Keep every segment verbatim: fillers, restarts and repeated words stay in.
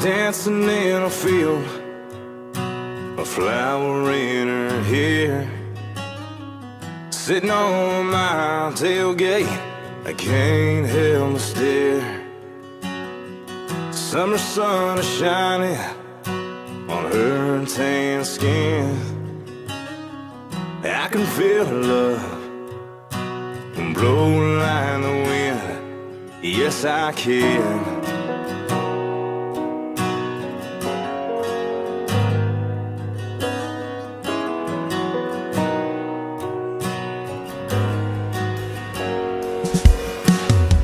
Dancing in a field, a flower in her hair. Sitting on my tailgate, I can't help but stare. Summer sun is shining on her tan skin. I can feel her love blow like the wind. Yes, I can.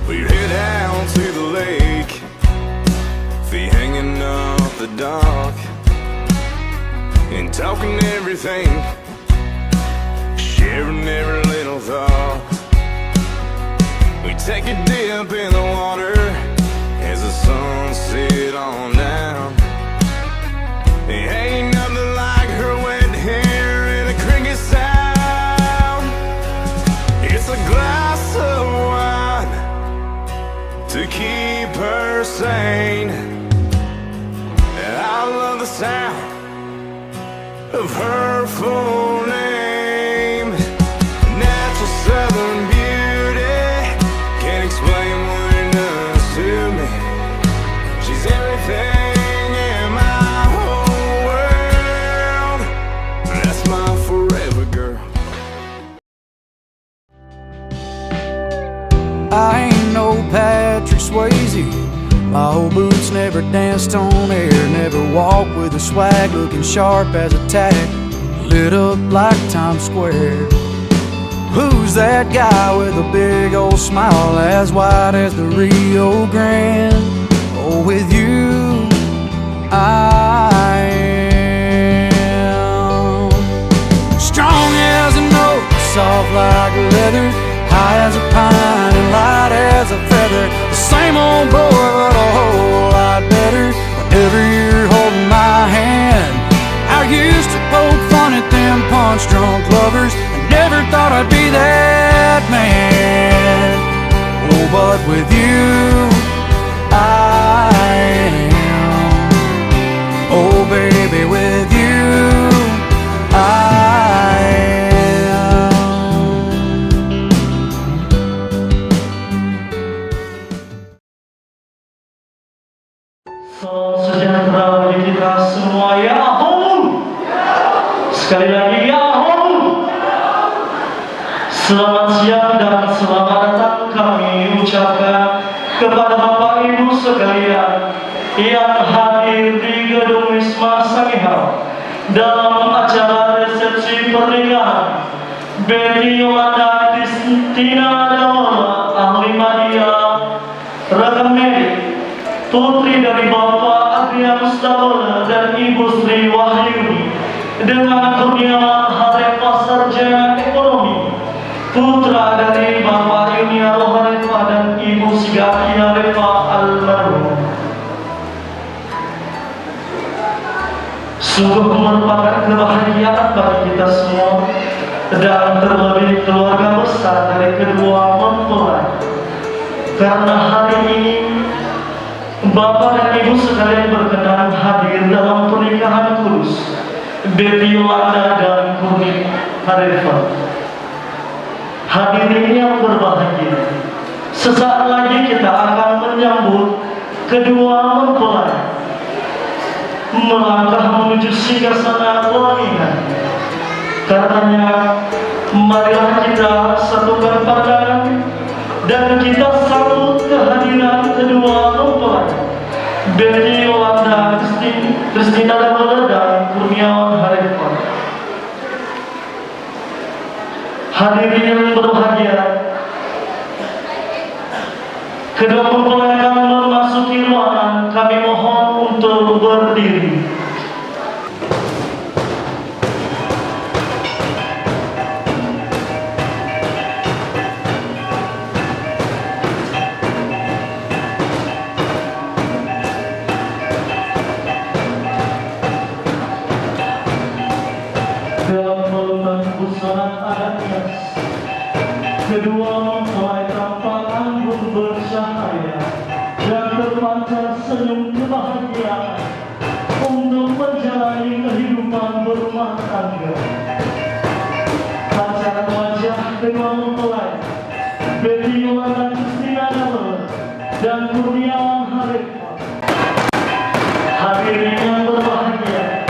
We head down to the lake, feet hanging off the dock, and talking everything, sharing every little thought. We take a dip in the water as the sun set on down. It ain't nothing like her wet hair and a cricket sound. It's a glass of wine to keep her sane. I love the sound of her full name. Natural southern beauty, can't explain what it does to me. She's everything in my whole world. That's my forever girl. I ain't no Patrick Swayze. My old boots never danced on air. Never walk with a swag looking sharp as a tack. Lit up like Times Square. Who's that guy with a big old smile as wide as the Rio Grande? Oh, with you I am strong as an oak, soft like leather, high as a pine and light as a feather. The same old boy, but a whole lot better. Whenever you're holding my hand, I used to poke fun at them punch drunk lovers. I never thought I'd be that man. Oh, but with you, I am. Oh, baby, with you, I am. Salam sejahtera bagi kita semua. Ya, aho! Sekali lagi, ya, aho! Selamat siang dan selamat datang kami ucapkan kepada Bapak Ibu sekalian yang hadir di Gedung Wisma Sangihau dalam acara resepsi pernikahan Betty Yolanda Christina Damola, ahli media, rekan medis, putri dari Bapak Adrianus Damola dan Ibu Sri Wahyuni, dengan Kurniawan Harefa, sarjana ekonomi, putra dari Bapak Yuniaro Harefa dan Ibu Sigati Harefa almarhum. Sungguh merupakan kebahagiaan bagi kita semua, dan terlebih keluarga besar dari kedua mempelai. Karena hari ini, Bapak dan Ibu sekalian berkenan hadir dalam pernikahan kudus Betty Yolanda dan Kurnia Harefa. Hadirin yang berbahagia, sesaat lagi kita akan menyambut kedua mempelai melangkah menuju singgasana pelaminan. Karenanya, marilah kita satukan pandangan dan kita sambut kehadiran kedua mempelai, Betty Yolanda Christin-, Christina Damola dan Kurniawan Harefa. Hadirin yang berbahagia, kedua mempelai akan memasuki ruangan, kami mohon untuk berdiri. Dalam melepas busana adat khas, kedua mempelai tampak anggun bercahaya dan terpancar senyum kebahagiaan untuk menjalani kehidupan berumah tangga. Pacaran wajah kedua mempelai, Betty Yowana Justina Nabele dan Kurniawan Hareka. Hadirin yang berbahagia,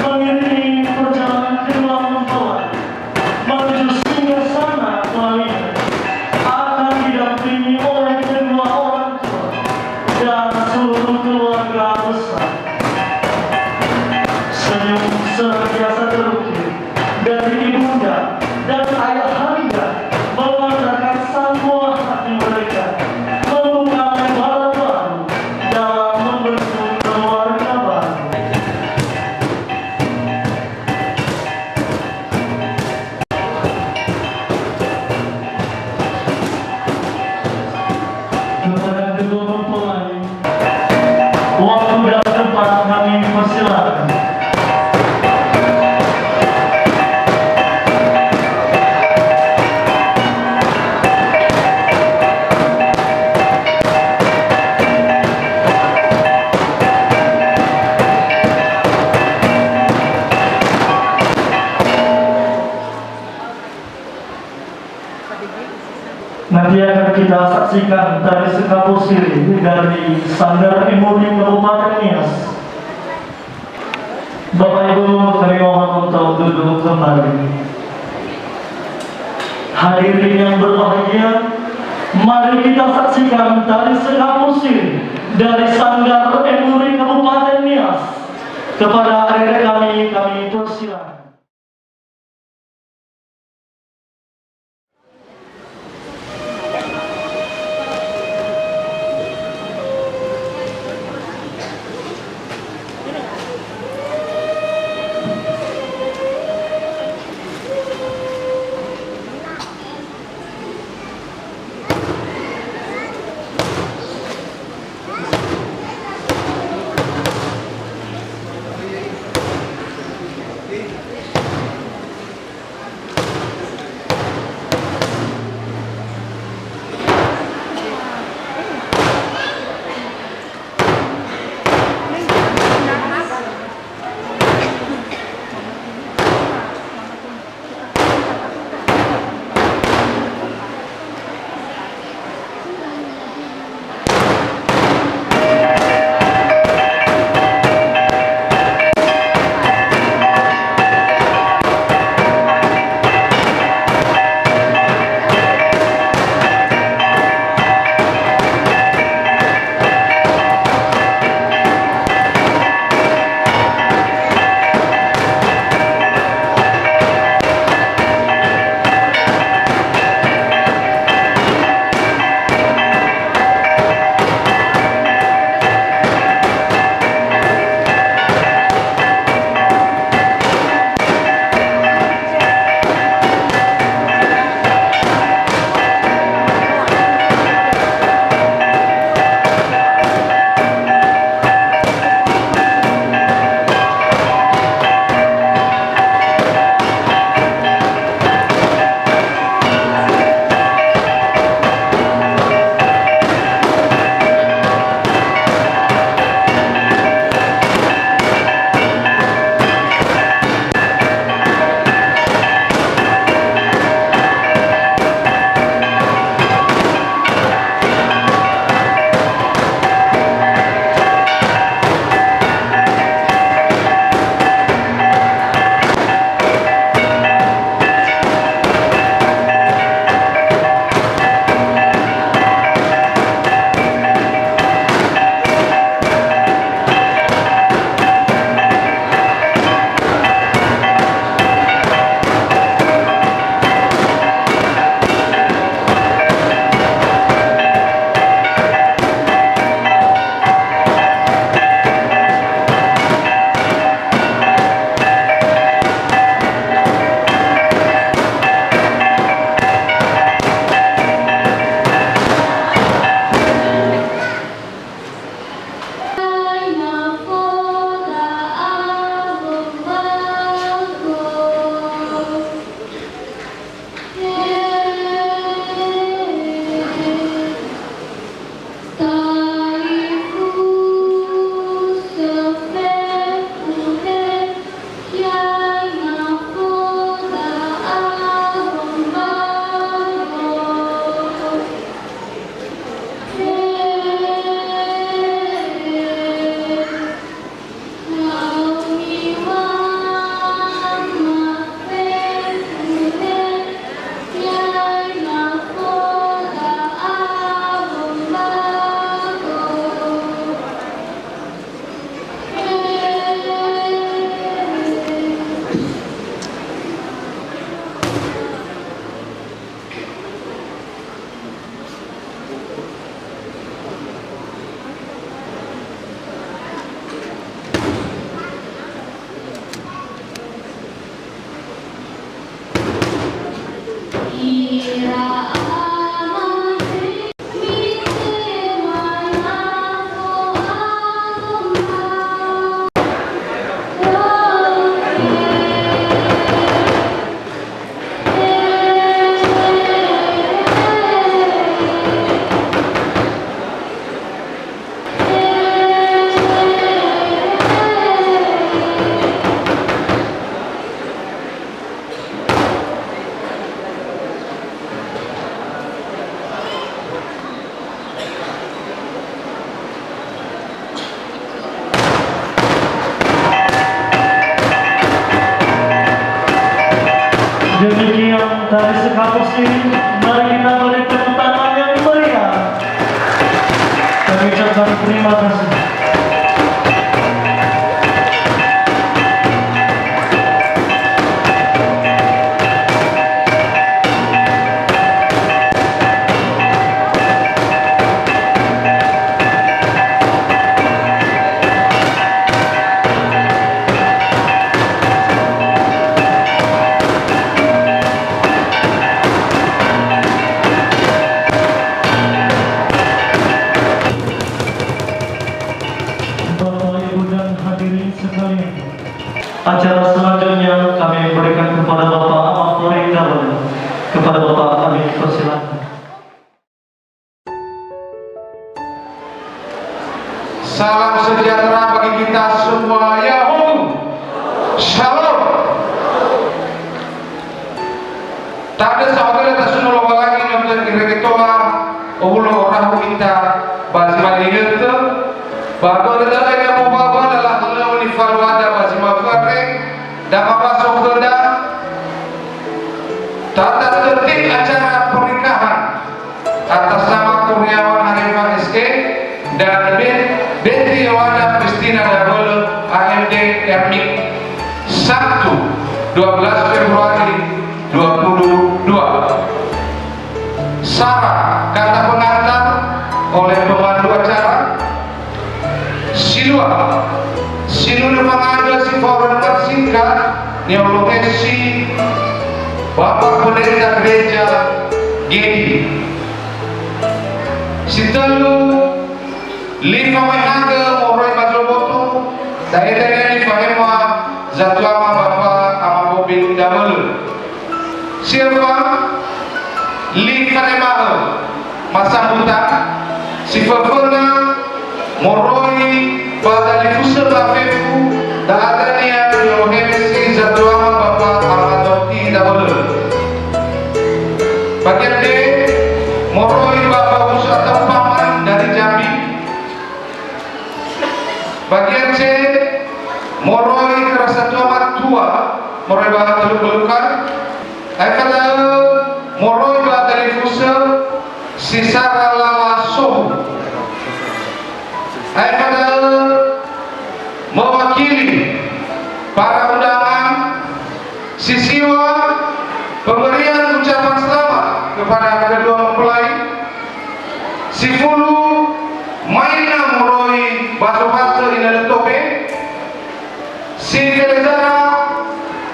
mengiringi perjalanan kedua mempelai menuju singgasana pelaminan akan didampingi oleh kedua orang tua dan seluruh keluarga besar. Senyum senantiasa terukir dari ibunda dan ayahanda memancarkan sanggul hati mereka membuka lembaran baru dalam membentuk keluarga baru. Kepada kedua mempelai, waktu dan tempat kami persilakan. Nanti akan kita saksikan tari sekapu siri dari Sanggar M U R I Kabupaten Nias. Bapak Ibu, kami mohon untuk duduk kembali. Hadirin yang berbahagia, mari kita saksikan tari sekapu siri dari Sanggar M U R I Kabupaten Nias. Kepada adik-adik kami, kami persilakan. Dari sekampus ini, mari kita beri tepuk tangan yang meriah. Kami ucapkan terima kasih. Bapak, Ibu, dan hadirin sekalian, acara selanjutnya kami berikan kepada Bapak Amafori Karone. Kepada Bapak, kami persilakan. Salam sejahtera bagi kita semua. Yahoo! Shalom! Tandrö saohagölö tasuno Lowalangi, no irege tola owulo rahu ita ba zi mane inötö, ba börö da'ö ena'ö mobaba lala halöŵö nifaluada ba zi ma'ökhö andre, da mabaso khöda, tata tertib acara pernikahan. Atas nama Kurniawan Hanifah S E dan Bet-, Betty Yowana Christina Dawölö A M D Ermik, Sabtu, dua belas Februari dua puluh dua. Sara kata pengantar oleh pemandu acara. Silua, sinunö fangandrö si fao renungan singkat ni'olohesi Bapak Pendeta Gereja Gedi. Sitölö, li famaehagö moroi ba zoboto, da'e dania nifaema zatuama Bapak Ama Bobi Dawölö. Si öfa, li fanema'ö masambuta, si föföna moroi ba dalifusö ba fefu, da'a dania ni'olohesi zatuama Bapak Ama Doti Dawölö. Bagian D, moroi ba fa'usö atau paman dari Jambi. Bagian C, moroi khöra satua matua, moroi ba Teluk Belukar. Aefa da'ö, moroi ba dalifusö si sara lala sohu. Aefa da'ö, mewakili para undangan, si siwa, pemberian ucapan selamat kepada kedua mempelai. Sifulu, maina moroi ba zobatö inönö tobe. Si felezara,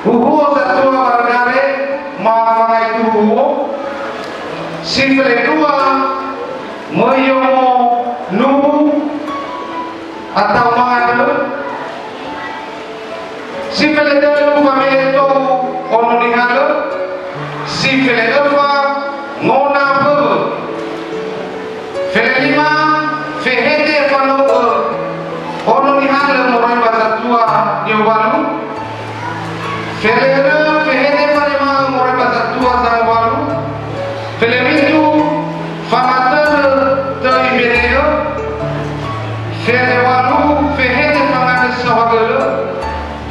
huhuo zatua baragare, ma fangai huhuo. Si feledua, möi yomo nubu atau mangandrö. Si feletölu, fame'e tou ono nihalö. Si feleöfa, ngona mböwö. Felelima, fehede fanou'ö, ono nihalö moroi ba zatua ni'owalu. Felelö, fehede fanema'ö moroi ba zatua zangowalu. Felewitu, fangatörö töi mbene'ö. Felewalu, fehede fangandrö saohagölö.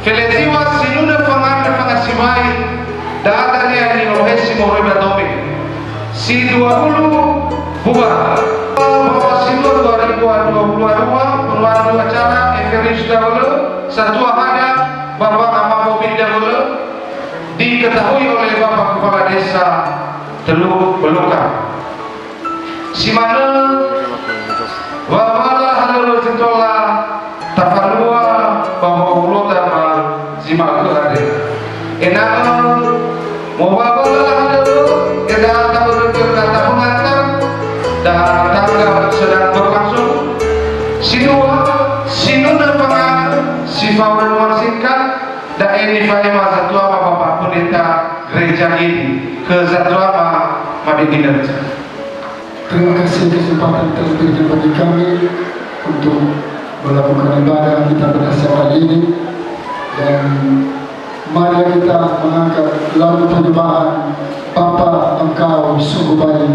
Felesiwa, sinunö fangandrö fangasiwai, da'a dania ni'olohesi moroi ba dome. Si dua puluh buah. Bahwa si dua, dua ribu dua puluh dua, pemandu acara Everius Dawölö, Satua Hada, Bapak Ama Bobi Dawölö, diketahui oleh Bapak Kepala Desa Teluk Belukar. Si manö, wawala halöŵö si tola tafalua ba wa'owuloda ba zi ma'ökhö andre. Ena'ö mowawala halöŵö, ena'ö tabörögö kata pengantar dan tanggap sedang berlangsung. Si dua, sinunö fangandrö si fao renungan singkat, da'e nifaema zatuama Bapak Pendeta Gereja Gedi khö zatuama mabe ginötö. Terima kasih kesempatan telah diberikan bagi kami untuk melakukan ibadah kita pada siang hari ini. Dan mari kita mengangkat lagu penyembahan, Bapa Engkau Sungguh Baik.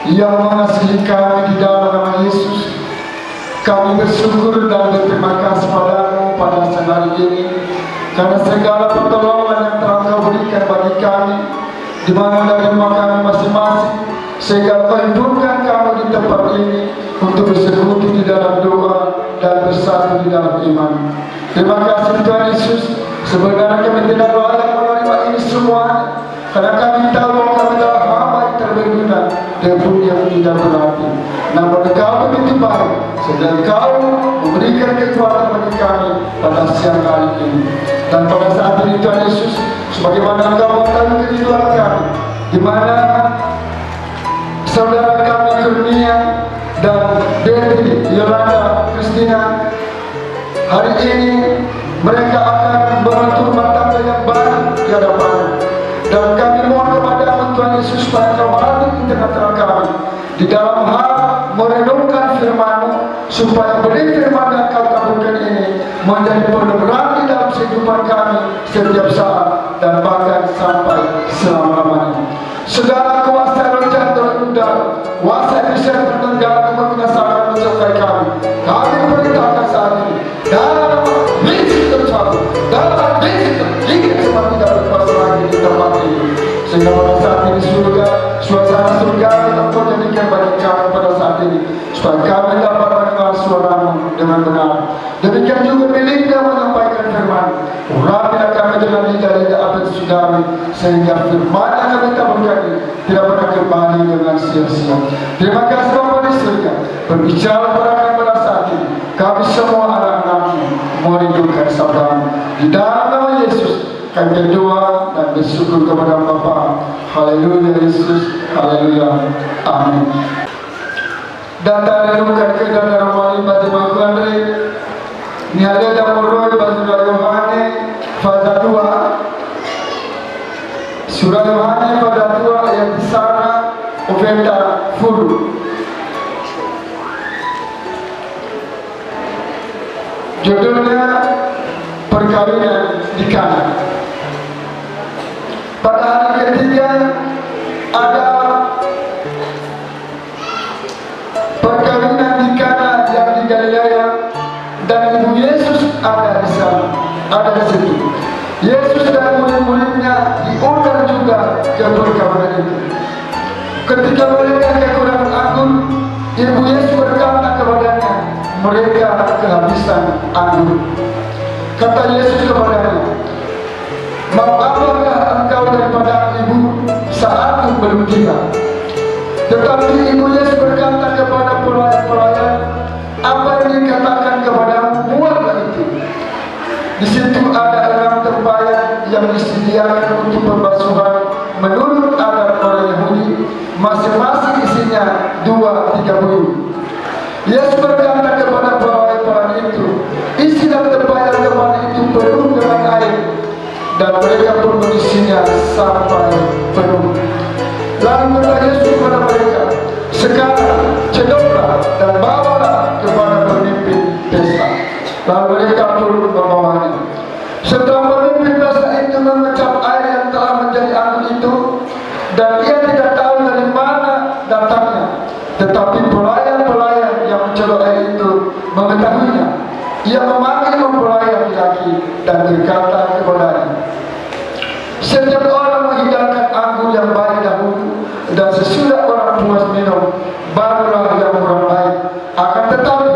Yang mengasihi kami di dalam nama Yesus, kami bersyukur dan berterima kasih padamu pada siang hari ini, karena segala pertolongan yang telah Engkau berikan bagi kami, di mana dari rumah kami masing-masing, sehingga Engkau himpunkan kami di tempat ini untuk bersekutu di dalam doa dan bersatu di dalam iman. Terima kasih Tuhan Yesus, sebenarnya kami tidak layak menerima ini semua, karena kami tahu bahwa kami adalah hamba yang tidak berguna dan pun yang tidak berarti. Namun Engkau begitu baik, sehingga Engkau memberikan kekuatan bagi kami pada siang hari ini. Dan pada saat ini Tuhan Yesus, sebagaimana Engkau mengetahui kebutuhan kami, di mana saudara kami Kurnia dan Debbie Yolanda Christina, hari ini mereka akan membentuk rumah tangga yang baru di hadapan-Mu. Dan kami mohon kepada-Mu, Tuhan Yesus, supaya Engkau hadir di tengah-tengah kami di dalam hal merenungkan firman-Mu, supaya benih firman yang Kau taburkan ini menjadi penerang di dalam kehidupan kami setiap saat dan bahkan sampai selama-lamanya. Segala kuasa roh jahat dan udara, kuasa bisa tertunggang membinasakan mencapai kami. Kami perintahkan saat ini, darah Yesus tercabut, darah Yesus tergigit, semua tidak berkuasa lagi di tempat ini. Sehingga pada saat ini surga, suasana surga tetap kau jadikan bagi kami pada saat ini, supaya kami dapat mendengar suara-Mu dengan benar. Demikian juga Melinda menyampaikan firman. Urapilah kami dengan lidah-lidah apa yang sudah kami, sehingga firman yang kami taburkan ini tidak pernah kembali dengan sia-sia. Terima kasih Bapa di surga. Berbicara kepada kami pada saat ini. Kami semua anak-anak-Mu merindukan sabda-Mu. Di dalam nama Yesus kami berdoa dan bersyukur kepada Bapa. Haleluya Yesus. Haleluya. Amin. Da tarenungkan khöda daroma li ba zi ma'ökhö andre, nihalöda moroi ba zura Yohane faza dua, sura Yohane faza dua ayat sara ofeta fulu. Judulnya Perkawinan di Kana. Pada hari ketiga ada perkawinan di Kana yang di Galilea, dan ibu Yesus ada di sana, ada di situ. Yesus dan murid-muridnya diundang juga ke perkawinan itu. Ketika mereka kekurangan anggur, ibu Yesus berkata kepadanya, "Mereka kehabisan anggur." Kata Yesus kepadanya, "Mau apakah engkau daripada ibu? Saatku belum tiba." Tetapi ibu Yesus berkata kepada pelayan-pelayan, "Apa yang dikatakan kepadamu, buatlah itu." Di situ ada enam tempayan yang disediakan untuk pembasuhan menurut adat orang Yahudi, masing-masing isinya dua tiga buyung. Yesus berkata kepada pelayan-pelayan itu, "Isilah tempayan-tempayan itu penuh dengan air." Dan mereka pun mengisinya sampai penuh. Lalu kata Yesus kepada mereka, "Sekarang cedoklah dan bawalah kepada pemimpin pesta." Lalu mereka pun membawanya. Setelah pemimpin pesta itu mengecap air yang telah menjadi anggur itu, dan ia tidak tahu dari mana datangnya, tetapi pelayan-pelayan yang mencedok air itu mengetahuinya. Ia memanggil mempelai laki-laki dan berkata kepadanya, "Setiap orang menghidangkan anggur yang baik dahulu, dan sesudah orang puas minum, barulah yang kurang baik. Akan tetapi,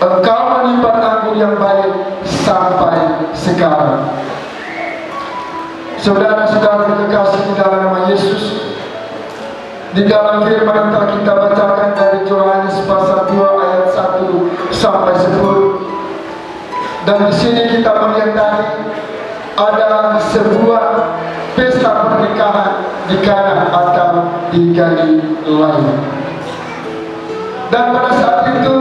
engkau menyimpan anggur yang baik sampai sekarang." Saudara-saudara terkasih di dalam nama Yesus, di dalam firman yang telah kita bacakan dari Yohanes pasal dua ayat satu sampai sepuluh. Dan di sini kita melihat tadi ada sebuah pesta pernikahan di Kana atau di Galilea. Dan pada saat itu,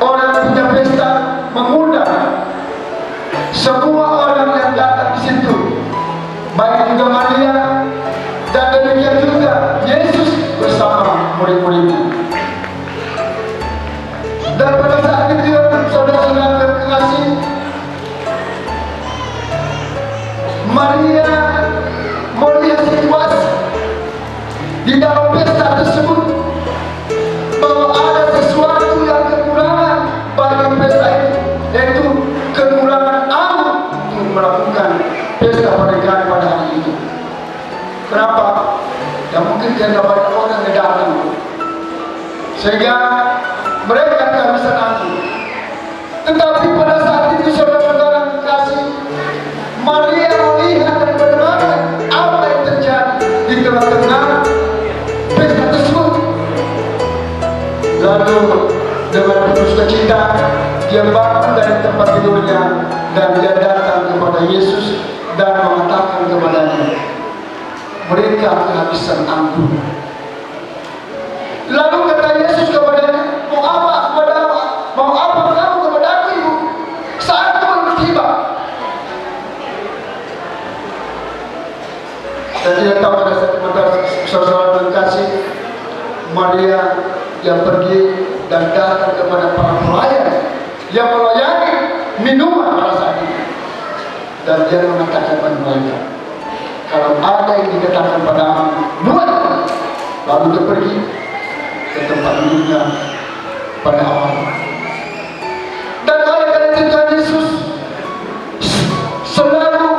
orang yang punya pesta mengundang semua orang yang datang di situ, baik juga Maria, dan demikian juga Yesus bersama murid-muridnya. Dan pada saat itu, saudara-saudara terkasih, Maria melihat situasi. Ya mungkin karena banyak orang yang datang. Sehingga mereka kehabisan anggur. Tetapi pada saat itu, saudara-saudara yang kekasih, Maria melihat dan mendengar apa yang terjadi di tengah-tengah pesta tersebut. Lalu dengan penuh sukacita, dia bangun dari tempat tidurnya dan dia datang kepada Yesus dan mengatakan kepadanya, "Mereka kehabisan anggur." Lalu kata Yesus kepadanya, "Mau apa kepadamu? Mau apa kamu kepadaku, Ibu? Saatku belum tiba." Dan tidak tahu pada saat, pada saat, saudara yang kasih, Maria yang pergi dan datang kepada para pelayan yang melayani minuman pada saat itu. Dan dia mengatakan kepada mereka, "Kalau ada yang dikatakan padamu, buat." Lalu dia pergi ke tempat duduknya pada awal. Dan oleh karena itu Tuhan Yesus selalu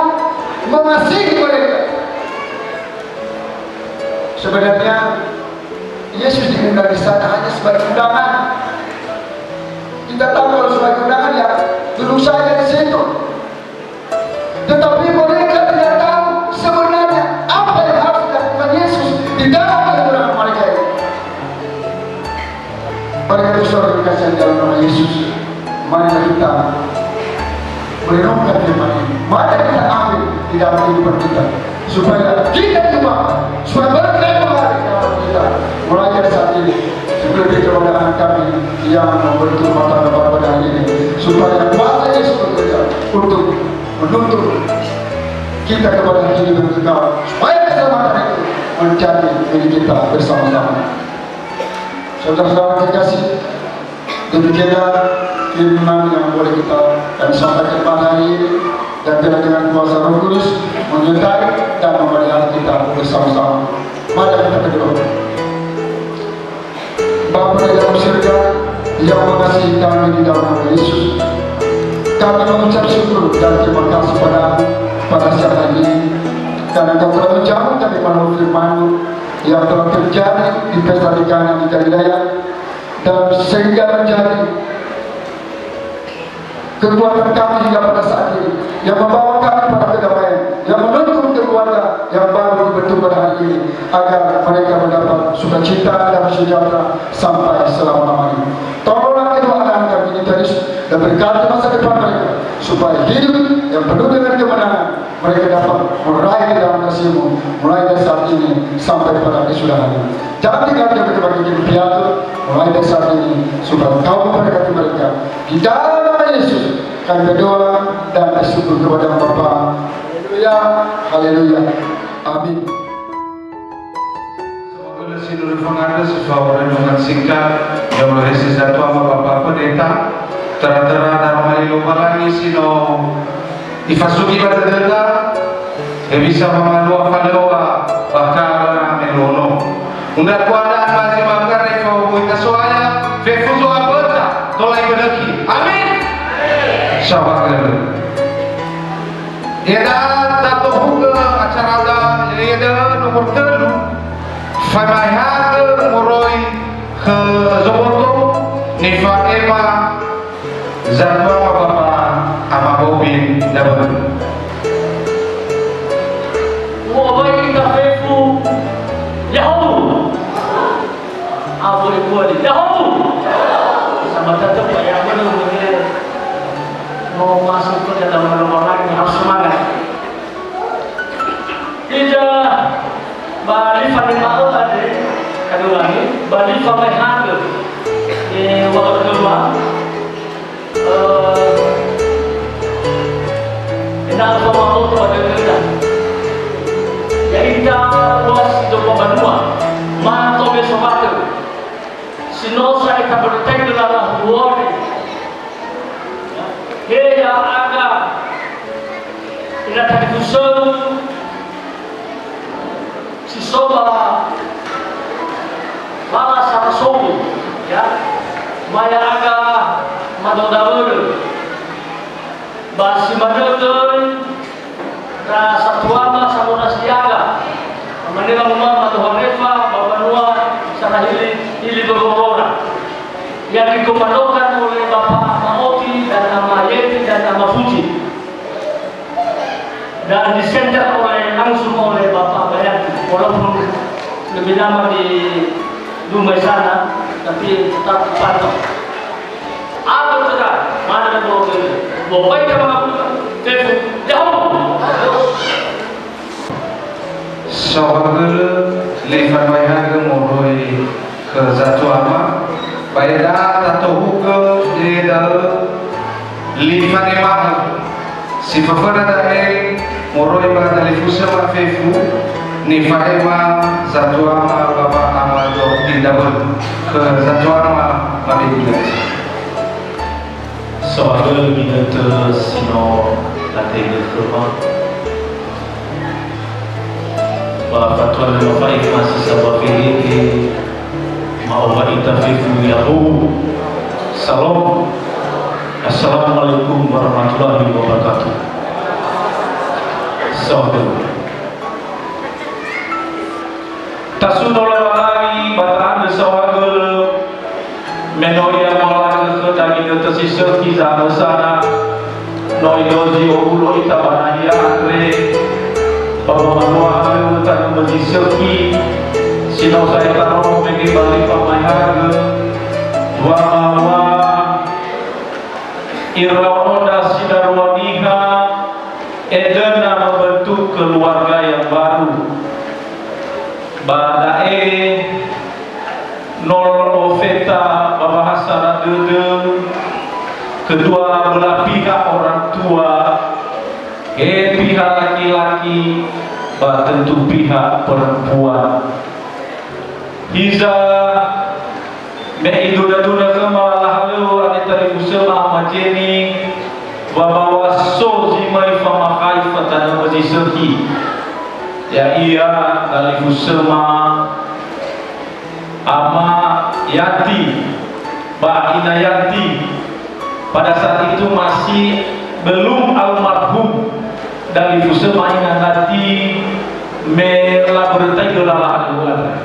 mengasihi mereka. Sebenarnya Yesus diundang di sana hanya sebagai undangan. Kita tahu kalau sebagai undangan, ya, duduk saja di situ. Tetapi mereka tidak tahu sebenarnya apa yang harus dilakukan Yesus di dalam kehidupan mereka ini. Para saudara yang kasih dalam nama Yesus, mari kita merenungkan firman ini. Mari kita ambil di dalam kehidupan kita, supaya kita juga, supaya berkat mengalir dalam kita. Mulai dari saat ini, sebelum kita mudahan kami yang membentuk rumah tangga pada hari ini, supaya kuasa Yesus bekerja untuk menuntun kita kepada hidup yang kekal, supaya keselamatan itu menjadi milik kita bersama-sama. Saudara-saudara kekasih, demikianlah firman yang boleh kita kami sampaikan pada hari ini, dan biarlah dengan kuasa Roh Kudus menyertai dan memelihara kita bersama-sama. Mari kita berdoa. Bapa di dalam surga yang mengasihi kami di dalam nama Yesus, kami mengucap syukur dan terima kasih pada pada siang hari ini, karena Engkau telah menjamu kami melalui firman-Mu yang telah terjadi di pesta di Kana di Galilea, dan sehingga menjadi kekuatan kami hingga pada saat ini, yang membawa kami pada kedamaian, yang menuntun keluarga yang baru dibentuk pada hari ini, agar mereka mendapat sukacita dan sejahtera sampai selama-lamanya. Tolonglah kedua anak kami ini, Tuhan Yesus, dan berkati masa depan mereka, supaya hidup yang penuh dengan kemenangan, mereka dapat meraih dalam kasih-Mu mulai dari saat ini sampai pada kesudahannya. Jangan tinggalkan mereka bagi kami piatu mulai dari saat ini, supaya Engkau memberkati mereka. Di dalam nama Yesus kami berdoa dan bersyukur kepada Bapa. Haleluya, haleluya. Amin. Semoga si nurut fangada si fao renungan singkat yang oleh si Datua Bapak Pendeta, tera-tera daroma li Lowalangi si no ifasugi ba dödöda, hewisa wamalua falöŵa bakala me nono. Unda kuada ba zi bakara ifahogoi ta So'aya, fefu zo'aböta tola ibölökhi. Amin. Saohagölö. Ya'ia tatohugö acarada, ya'ia da'ö nomor tölu, famaehagö moroi khö Zoboto, nifa'ema Zatua Bapa Ama Bobi Dawöli. U'owai ita fefu, Ya'ahowu! Awö ebua li, Ya'ahowu! Sama tetap ya, mana mungkin mau masuk ke dalam rumah lain, harus semangat. Hiza ba li fanema'ö andre, kadulangi, ba li famaehagö, eh, wa'ö khöma, eh, ena'ö famaoto ba dödöda. Ya'ita luas domba banua, mato me somatö. Si no sa'ae taberteng lala huori. He ya'aga, ira talifusögu si so ba lala sarosongu, ya. Ma ya'aga madodawörö. Ba si manö göi, Ndra satuama samona siaga, Nela Mama Toharefa, Bapak Nua, Sarahili, Ili Gogogora. Yang dikomandokan oleh Bapak Ama Oti dan Ama Yeti dan Ama Fuji. Dan disenter oleh, langsung oleh Bapak Bayati, walaupun lebih lama di rumah sana, tapi tetap dipantau. Apa tegar, mana boleh, boleh baik sama aku, fefu, jauh. Saohagölö, li fanuaihagö moroi khö zatuama, ba ena'ö tatohugö da'ö li fanema'ö si föföna da'e moroi ba dalifusöma fefu nifaema zatuama ba wa'ama doktindaböl khö zatuama mabe'e. Saohagölö ginötö si no latehegö khöma. Ba fatua lö mafa'ema si sambua Filipi, ma'ofa ita fefu ya'o. Salom. Assalamualaikum warahmatullahi wabarakatuh. Saohagölö. Tasuno Lowalangi ba ta'andrö saohagölö, me no Ia mohalagö khöda ginötö si sökhi zanösana, no idozi owulo ita ba nahia andre, ba wamatua andrö tanö mözi sökhi, si no sa'ae taromo mege ba li famaehagö, wamawa iraono ndrasi darua niha, edöna membentuk keluarga yang baru. Ba da'e no ofeta ba wahasara dödö kedua belah pihak orang tua, he pihak laki-laki, ba tentu pihak perempuan. Hiza, me idunda-dunda khöma lahalöŵö andre talifusöma Ama Jeni, wa ba wa so zi möi famahae fatanö mözi sökhi, ya'ia talifusöma Ama Yati ba Ina Yati. Pada saat itu masih belum almarhum dalifusöma Ina Yati me labörötaigö lala andrö.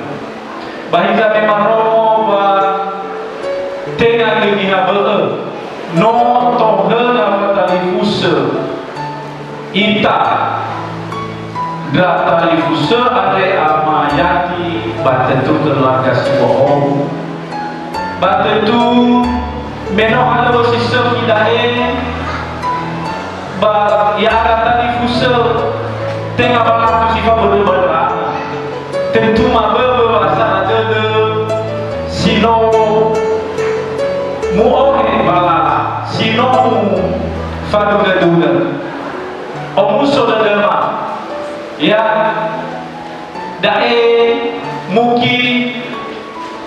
Ba hiza me marongo wa tenga lö niha bö'ö, no tohöna fatalifusö ita ndra talifusö andre Ama Yati ba tentu keluarga si bohou. Ba tentu me no halöŵö si sökhi da'e, ba ya'aga talifusö tenga ba latu si fabörö ba ndra'aga. Tentu maböbö wa'asara dödö si no mu'ohe ba lala, si no mufadunö-dunö. Omuso dödöma, ya, da'e mungkin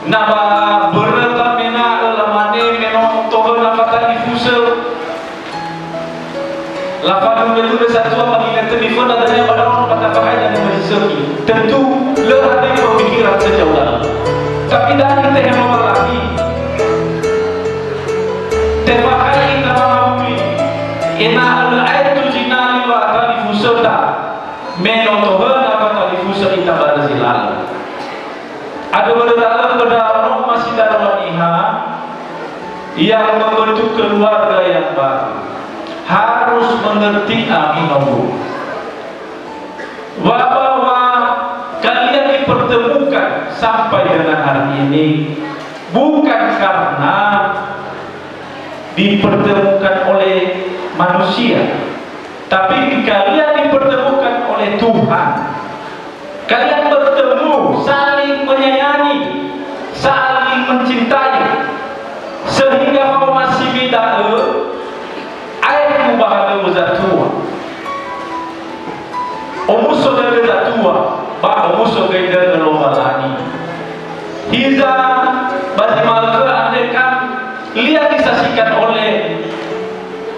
na ba böröta me ena'ö lamane me no tohöna fatalifusö. Lafadunö-dunö satua ba ginötö miföna dania ba ndraono ba tafahae dania ba zi sökhi. Tentu lö hadir pemikiran sejauh da'ö. Tapi dari tehe Lowalangi, tefahae ita mangawuli, ena'ö lö aetu zinali wa'atalifusöda, me no tohöna fatalifusö ita ba zi lalö. Andrö börö da'ö, ba ndraono ma si darua niha, yang membentuk keluarga yang baru, harus mengerti, amin, Bu. Wa ba wa kalian dipertemukan sampai dengan hari ini bukan karena dipertemukan oleh manusia, tapi kalian dipertemukan oleh Tuhan. Kalian bertemu, saling menyayangi, saling mencintai, sehingga faomasi mi da'ö aetu ba halöŵö zatua. Omuso dödö zatua, ba omuso göi dödö Lowalangi. Hiza, ba zi ma'ökhö andre kan, lia disaksikan oleh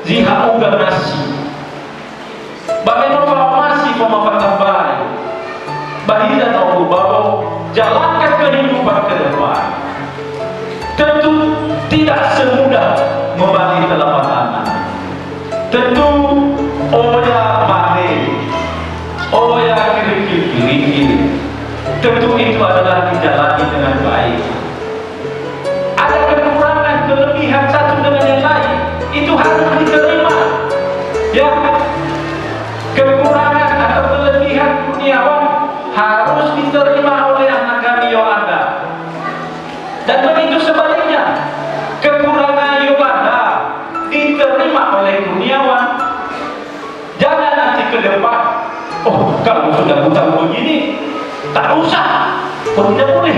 zi ha'uga nasi. Ba me no fa'omasi famafatambai, ba hiza no ubawo jalankan kehidupan ke depan. Tentu tidak semudah membagi telapak tangan. Tentu oya mane, oya kirikil-kirikil. Tentu itu adalah dijalani dengan baik. Ada kekurangan, kelebihan satu dengan yang lain, itu harus diterima. Ya, kekurangan atau kelebihan Kurniawan harus diterima oleh anak kami Yoanda. Dan begitu sebaliknya, kekurangan Yoanda diterima oleh Kurniawan. Jangan nanti ke depan, "Oh, kalau sudah hutang begini, tak usah." Oh, tidak boleh.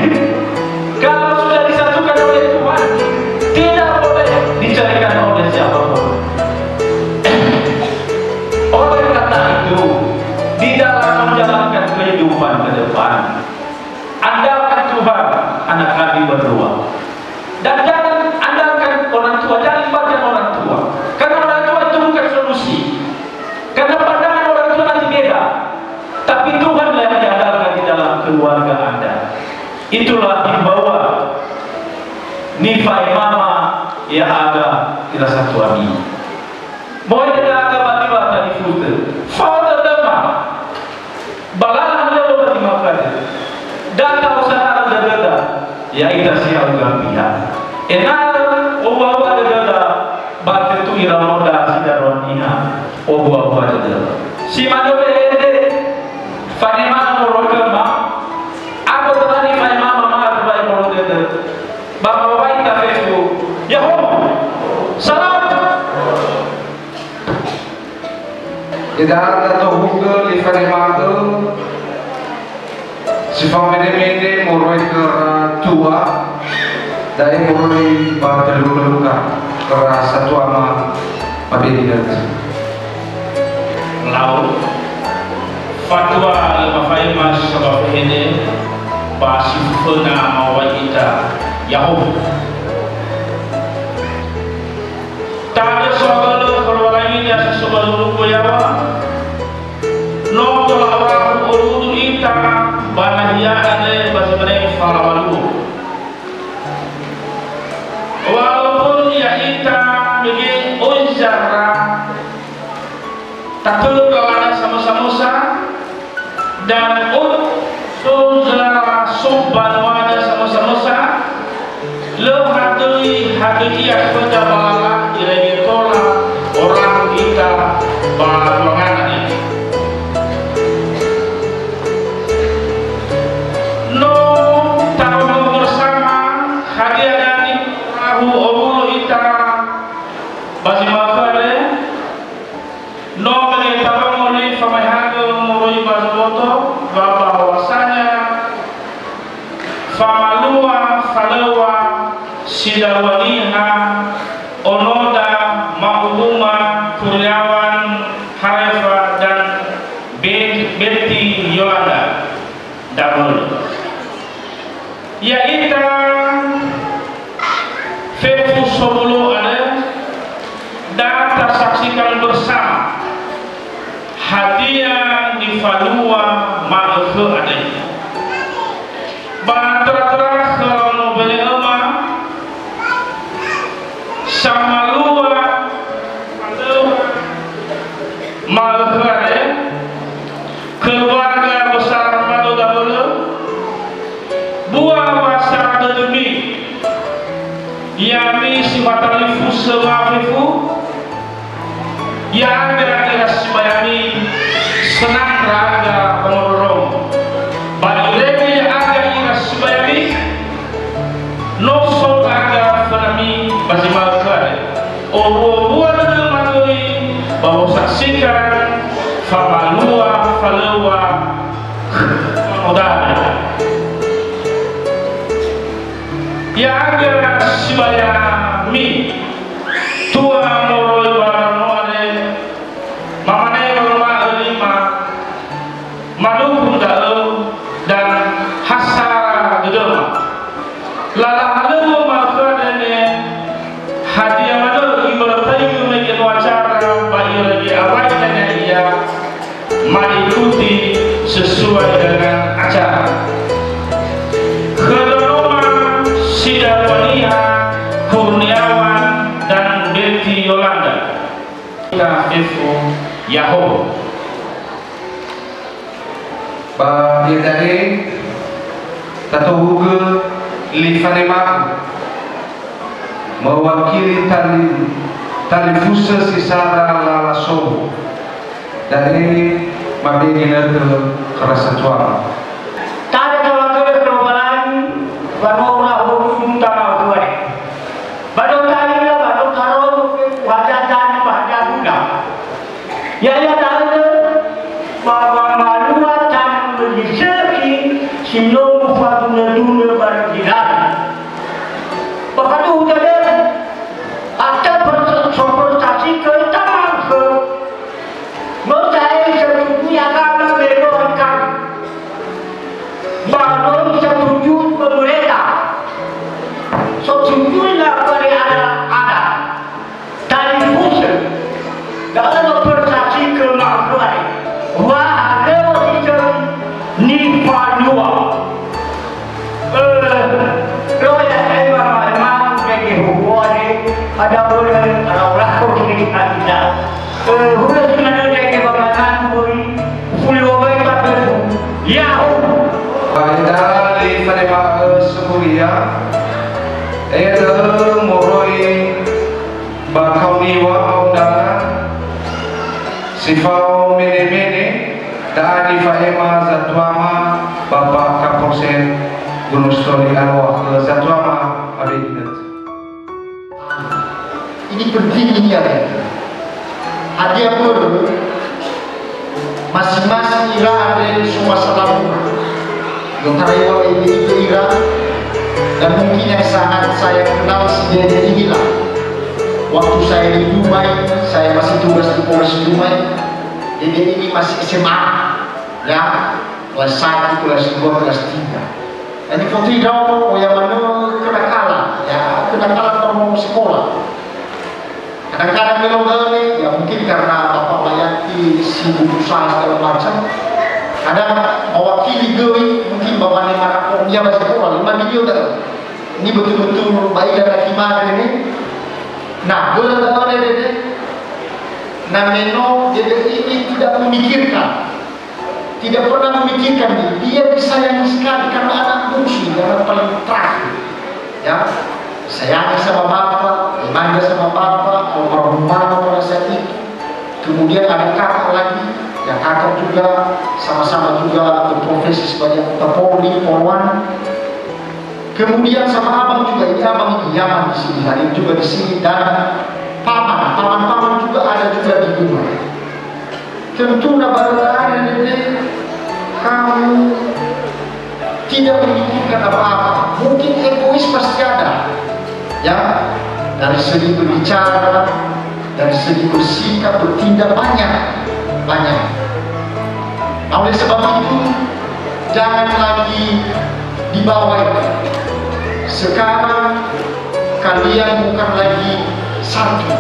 Kalau sudah disatukan oleh Tuhan, tidak boleh dicarikan oleh siapapun. Oleh karena itu, di dalam menjalankan kehidupan ke depan, andalkan Tuhan, anak kami berdua. Dan jangan andalkan orang tua, jangan libatkan orang tua. Karena orang tua itu bukan solusi. Karena pandangan orang tua nanti beda. Tapi Tuhanlah yang diandalkan di dalam keluarga Anda. Itulah himbauan nifa'ema ya'aga ira satuami. Mo'ai dödöda ba niŵa'ö talifusö. Fao dödöma. Ba lala halöŵö ba zi ma'ökhö andrö. Da ta'osararö dödöda, ya'ita si ya'ugö pihak. Ena'ö owuawua dödöda, ba tötö iraonoda si darua niha owuawua dödöda. Si manö we'ede, fanema'ö moroi khöma, abö tölani fanema'ö mama'a wa'ebolo dödö. Ba mawai tafefu, Ya'ahowu! Salam! Ya'aga tohugö nifanema'ö si fao mendremendre moroi khöra tua, da'e moroi ba talifusö khöra satuama ba Beni Nötö. Lau, fatua lö mafa'ema si so ba fehene, ba si föföna mawai ita, Ya'ahowu. Ta'andrö so'abölö khö Lowalangi ni'aso-so ba zorugo yaŵa, no tola orahu owudu ita ba nahia andre ba zi mane fala maluo. Walaupun ya'ita mege oi zara, tatölö lalana samösa-mösa, dan oi so zara so banuana samösa-mösa, lö hadöi hadöi ia khöda ba lala irege tola orahu ita ba ruangan andre. No tarongo bersama hadia dania orahu owulo ita ba zi ma'ökhö andre. No mege tarongo nifame'ehagö moroi ba zoboto, wa bahwasanya famalua falöŵa si darua niha, onoda Ma'uduma, Kurniawan, Harefa, dan Be-, Beti Yolanda. Da'ö. Ya'ita fefu sowulo andre, da tasaksikan bersama hadia nifalua ma'ökhö andre. Ba töra-töra khö raono Bele'öma, samalua ma'ökhö andre, keluarga besar Mado Dabölö, bua wa sara dödömi, ya'ami si fatalifusö fefu, ya'aga ira sibayami senang ndra'aga wangondroroma. Ba irege ya'aga ira sibayami, no so ndra'aga fönami ba zi ma'ökhö andre. Owuawua dödöma göi ba wosaksikan famalua falöŵa modal. Ya'aga sibayami tua moroi ba raono andre, mamane wanguma'ö lima, maduhu da'ö dan ha sara dödöma. Lala halöŵö ma'ökhö andre, hadia manö ibörötaigö mege no acara ba irege awai dania ia, mengikuti sesuai dengan acara. Khö dödöma si darua niha, Kurniawan dan Beti Yolanda. Ita fefu Ya'ahowu. Ba iada'e, Tatohugö li fanema'ö, mewakili tali, talifusö si sara lala sowu. Da'e mabe ginötö khöra satuama. Tanö tawakölö khö Lowalangi, ba no ura hodu tama huare. Ba no ta'ila, ba no tarongo fefu hadia danö ba hadia hulö. Ya'ia da'ö ba wamalua tanö möi sökhi si no mufadunödunö barö Gilali. Ba faduhu dödögu, atö per-, soprosasi göi tamakhö. No sa'ae setuju agama me no angkami. Ba no setuju pemerintah. Setuju na pada ada-ada. Talifusö, da'ö no persasi khö ma'ökhö andre. Wa halöŵö si sökhi nifanua. Ö, roya ema ma'ema mege huhuo andre, ada boleh orang-orang kau kini kita. Ö, hulö si manö ndrege ba ma'ema böi, ufuli wawai ba fefu. Ya'ahowu. Ba eda li fanema'ö sukuria, eda moroi ba kauniwa aundana, si fao mene-mene, da'a nifa'ema zatuama Bapak Kapolsek Gunungsitoli Alua khö zatuama abe ginötö. Ini penting ini, ya. Hadia börö masing-masing ira andre so masalah rumah. I'otarai wa'eberi'ö ira, dan mungkin yang sangat saya kenal si dede inilah. Waktu saya di Dumai, saya masih tugas di Polres Dumai, dede ini masih S M A, ya, kelas satu, kelas dua, kelas tiga. Jadi, foto idrao, oh, yang mana kenakalan, ya, kenakalan kalau mau sekolah. Kadang-kadang melo döni, ya mungkin karena Bapak Mayati sibuk usaha segala macam. Kadang mewakili göi, mungkin Bapak Nai Marakom, ya, masih kurang lima miliar dah. Ini betul-betul baik dan lagi mare ini. Nah, boleh tak boleh, Dede? Nah, meno, Dede ini tidak memikirkan. Tidak pernah memikirkan, dia disayangi sekali karena anak bungsu, anak paling terakhir. Ya, sayangi sama bapak, dimanja sama bapak, almarhum mama pada saat itu. Kemudian ada kakak lagi, ya kakak juga sama-sama juga berprofesi sebagai anggota Polri, Polwan. Kemudian sama abang juga, ini abang ini Yaman di sini, hadir juga di sini, dan paman, paman-paman juga ada juga di rumah. Tentu na baröla andre, Dede, kamu tidak memikirkan apa-apa. Mungkin egois pasti ada. Ya, dari segi berbicara, dari segi bersikap, bertindak, banyak, banyak. Nah, oleh sebab itu, jangan lagi dibawa itu. Sekarang kalian bukan lagi satu,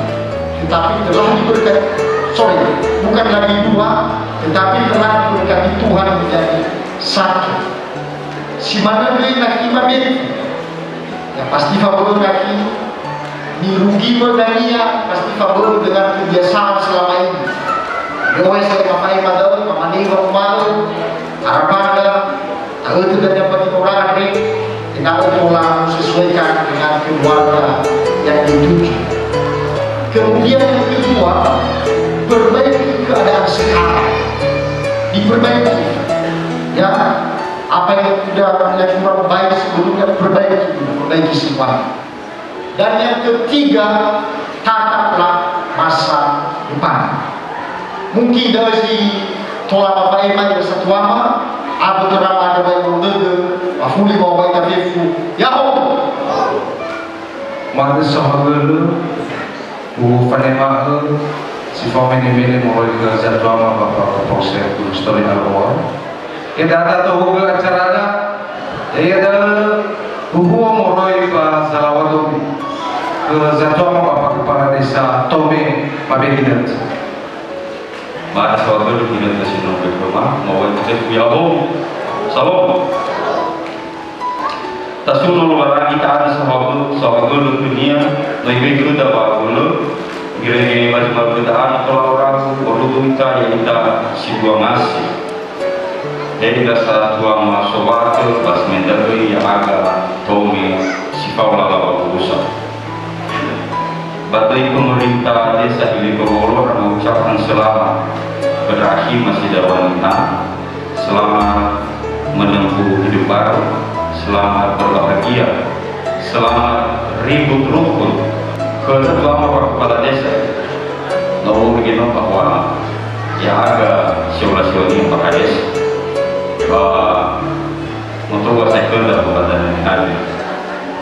tetapi telah diberkati, sorry, bukan lagi dua, tetapi telah diberkati Tuhan menjadi satu. Si manö göi na khöma beti. Ya, pasti fabö'ö nakhi, nirugi mö dania, pasti fabö'ö dengan kebiasaan selama ini. Doa saya mafa'ema da'ö, mamane wa'uma'ö, harapan da'ö, ta'ötö dania ba ginötö andre, ena'ö tola sesuaikan dengan keluarga yang dituju. Kemudian yang kedua, perbaiki keadaan sekarang. Diperbaiki. Ya, apa yang udah, yang kurang baik sebelumnya, perbaiki, perbaiki semua. Dan yang ketiga, tataplah masa depan. Mungkin da'ö si tola mafa'ema ira satuama, abö töra ma'andrö ba ero dödö, mafuli ba wai tafefu. Ya'ahowu! Ma'andrö saohagölö, ufanema'ö si fao mene-mene moroi khö zatuama Bapak Kapolsek Gunungsitoli Alua. Ya'ia da'ö tohugö acarada, ya'ia da'ö huhuo moroi ba zalaŵa domi khö zatuama Bapak Kepala Desa Tome, mabe ginötö. Ma'andrö saohagölö ginötö si no khöma, mawali tafefu ya'ahowu. Salom. Tasuno Lowalangi ta'andrö saohagö-, saohagölö khönia, no Iwöi khöda wa'abölö, irege ba zi marögö ta'andrö tola ragu, orudu ita, ya'ita si dua ngasi. He ira satuama sowatö, ba si Da'ö ya'aga tome si fao lala wawusa. Ba da'ö pemerintah desa Hili Bawolora mengucapkan selamat kepada Akhi Masida Waniha, selamat menempuh hidup baru, selamat berbahagia, selamat ribut rukun ke ketua ma kepala desa. No, mungkin no bahwa ya'aga siola-siola ini Pak Kades. Ba Moto wa sekunda buka dania hadir.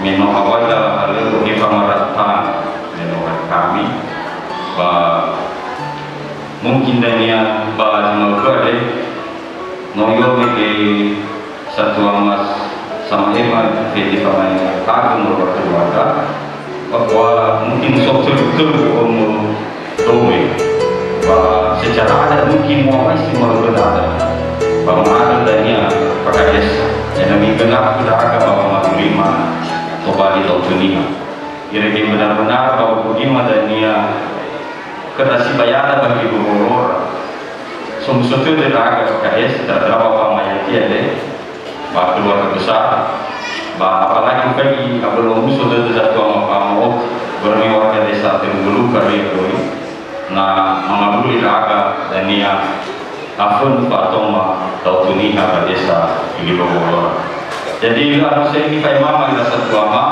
Me no awai dalahalö he famaratan me no kami. Ba mungkin dania ba jemaah kade no yo me ke satua mas sama ema fete famai tagu no keluarga. Bahwa mungkin so tölu-tölu omo dowe. Ba secara adat mungkin muawai si merupakan adat. Ba ma'adat dania Pak Kades. Enami genap kuda aga ba mama lima tobali tau tunia. Irege benar-benar bahwa lima dania kerasi bayada bagi gubernur. Somuso tödö ndra'aga P K S, dara-dara Bapak Mayati ade, ba keluarga besar, ba apalagi bagi abölö omuso dödö zatua mafa'amot, börö me warga desa Telungguluka ria doi, na mangawuli ndra'aga dania afönu fa'atoma tau tuniha ba desa Gilibawa Lora. Jadi, lö anu seni fa'emama ira satuama,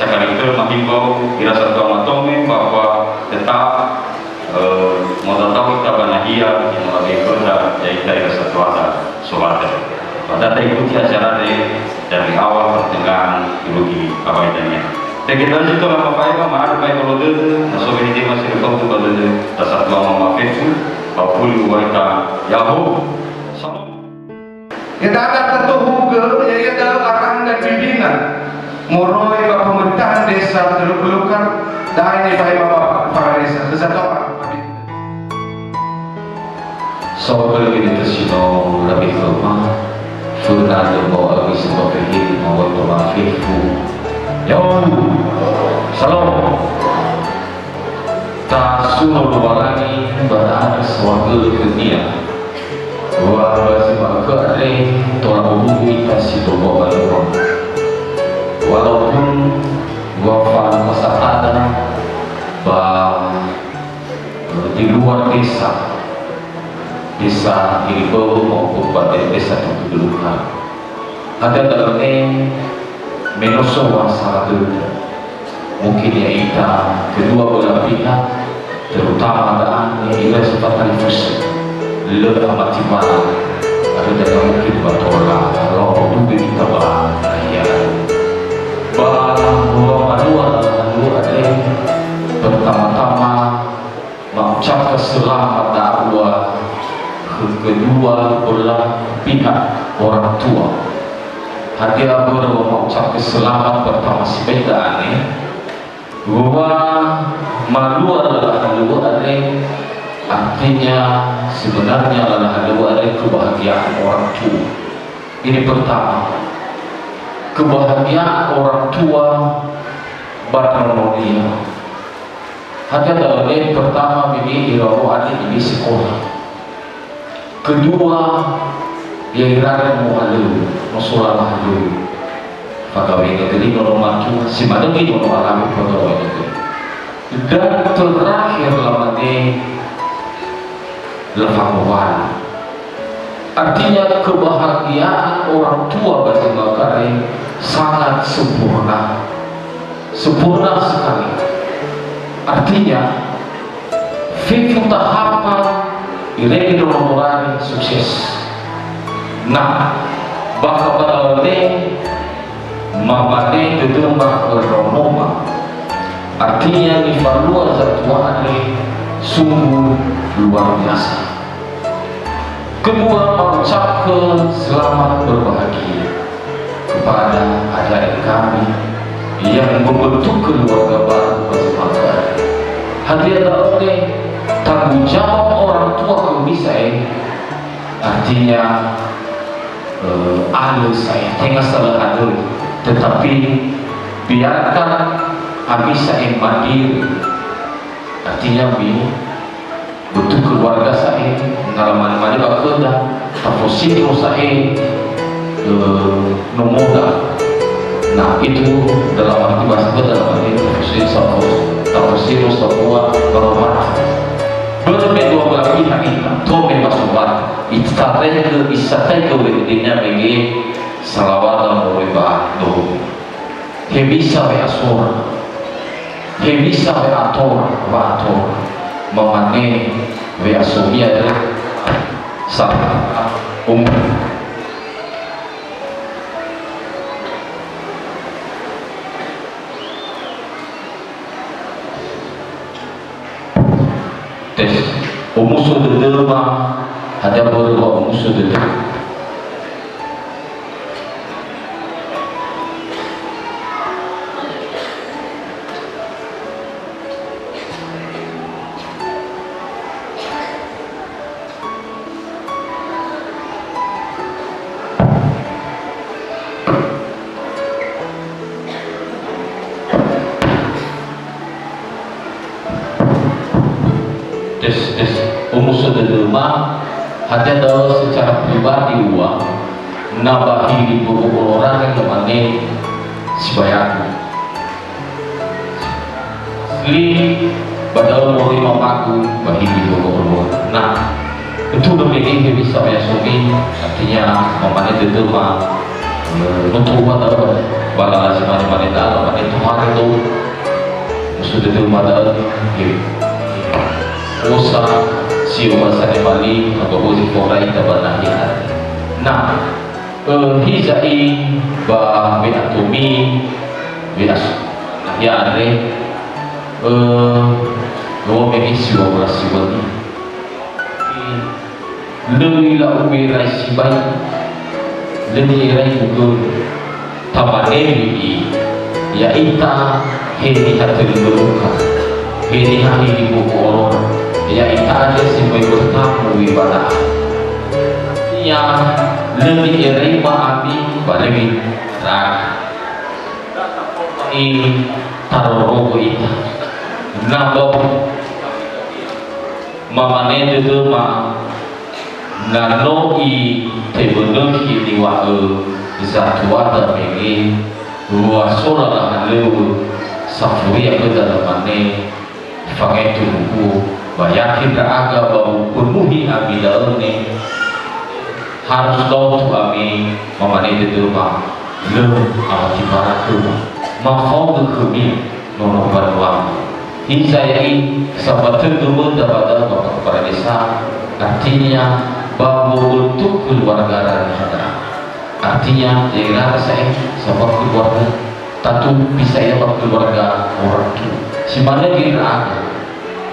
sakali tö mahimbau ira satuama tome bahwa tetap Eh, motatau ita ba nahia, ya, molabe khöda, ya, ita ira satuada, solata. Ba da taikuti acara re dari awal pertengahan irugi abai dania. Tege tazi tola mafaewa, ma'adu mai bolo dödö, na so wehede masih lefautu ba dödö, ta satua mama fefu, ba fuli uwaita, yaho. Salam. Ya'ia da'ö tatohugö, ya'ia da'ö arahan dan bimbingan moroi ba pemerintahan desa Teluk Belukar, da'e nifaema Bapak Kepala Desa. Khöza Bapak. Saohagölö göi dötö si no rabe khöma, föna dömbo agi sebab fehede mawai toma fefu. Ya'o, salam. Tasuno Lowalangi ba da'ö saohagölö khönia. Wa ba zi ma'ökhö andre tola ohuhu ita si tobua banua. Walaupun wa fa'alu masatada ba, eh, di luar desa, desa Gilibawa maupun ba de-, desa Tunggu Beluha. Hadia da'ö ne me no so wa saohagölö. Mungkin ya'ita kedua belah pihak, terutama da'e ira si fatalifusö. Lö amati bala, ada da'ö mungkin ba tola, lau duwe ita ba nahia. Ba dua malua lalu ade, pertama-tama, mengucapkan selamat da'ö khö kedua belah pihak orang tua. Hadia börö wa mengucapkan selamat pertama sibai da'e? Wa malua lala halöŵö andre, artinya sebenarnya lala halöŵö andre kebahagiaan orang tua. Ini pertama, kebahagiaan orang tua ba nononia. Hadia da'ö ne pertama mege irawo ade ini sekolah. Kedua, ya iraga muhalöŵö, musola mahalöŵö. Fagawai negeri nono matua, si manö göi nono alawe fagawai negeri. Dan terakhir lamane lafangowali. Artinya kebahagiaan orang tua ba zi ma'ökhö andre sangat sempurna. Sempurna sekali. Artinya, fefu tahapan irege nono morari sukses. Nah, bakha ba da'ö ne mamane dödöma khö nonoma. Artinya nifalua zatua andre sungguh luar biasa. Kedua, mengucapkan selamat berbahagia kepada adik-adik kami yang membentuk keluarga baru ba zi ma'ökhö. Hadia da'ö ne tanggung jawab orang tua khömi sa'ae, artinya, eh, alö sa'ae, tenga sa lö halöŵö, tetapi biarkan ami sa'ae mandiri, artinya mi Bentuk keluarga sa'ae, na lamane-mane ba khöda, tafosindro sa'ae, eh, nomoda Itu dalam arti bahasa, dalam arti tafsir sama, tafsir semua kalau mati. Börö me dua belah pihak ita, tome masumata. Ita taigö, isataigö we'edenia mege salawada moroi ba doho. Hewisa we'asora. Hewisa we'atora, wa'atora. Mamane we'asomi andrö. Sa-, um-, Tes. Omuso dödöma, hadia börö ba omuso dödöma? Tes, tes. Omuso dödöma, hadia da'ö secara pribadi ua, na ba hili bobo olorange lamane sibayagu. Asli, ba da'ö moroi mamagu ba hili bobo olorange. Nah, Betul dong, ini bisa ya, Sobi. Artinya, mamane dödöma, eh, no toba da'ö, ba lala si mane-mane da'ö, ba mane tohare do. Musu dödöma da'ö, eh, osa, sio ba sane mali, ba bozi forai ta ba nahi andre. Nah, eh, hiza'i ba we'atomi, we'as-, nahi andre, eh, lo mege siwa-, siwali. Lö ila'u erai sibai, lö ni'erai mugöi. Tamane li'i, ya'ita he niha töli lö luka, he niha hili bobo olorange, ya'ita andre si möi bertamu ibadah. Ia lö ni'erema ami ba lö niraga. I tarorogo ita. Na ba Mamane dödöma, na no itebönökhi niŵa'ö zatuada mege, luasora lahalöŵö, safuria khöda lamane, fangetu muhuo, ba yakin ndra'aga ba mupenuhi ami da'ö ne, harus daotu ami, mamane dödöma, lö awati bara khöma, mafaogö khömi. Nono mbanua. Hiza ya'i sabatögö möda ba da'ö Bapak Kepala Desa, artinya ba wowötu keluarga Ranehada. Artinya, ya'ira sa'ae sabab keluarga, tatu bisa ia ba keluarga orang tua. Si manö göi ndra'aga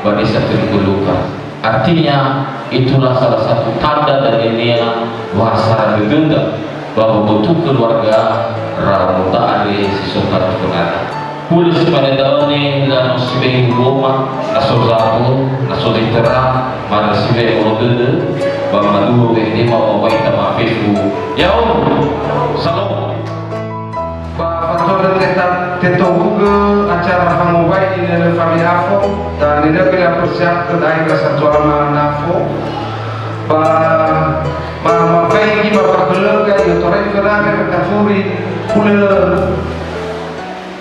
ba Desa Töli Böluka. Artinya, itulah salah satu tanda dan enea bahasa dödöda ba wowötu keluarga Ramonda andre si so tanö fönada. Hulö si mane da'ö ne, na no sibe'e huboma, na so zato, na so zi töra, mane sibe'e olo dödö, ba maduo we'edema ba wai tama fefu. Ya'o, salom. Ba fatua lö teta-, tetohugö acara fangowai inelö Fami Afo, dan inelö bila persiapkan air rasa tuama nafo. Ba, ma, ma faigi ba pakelöga, iotorai fönare, tafuri, hulö,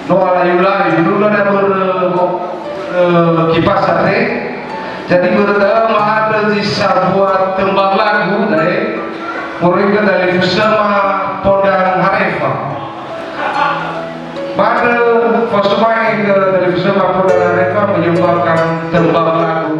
no alayu-layu, dulu ada ber-, eh, kipas andre. Jadi, börö da'ö ma'andrö zi sambua tembang lagu, da'e, moroi khö dalifusöma Pondang Harefa. Ma'andrö, fasumahe khö dalifusöma Pondang Harefa menyumbangkan tembang lagu.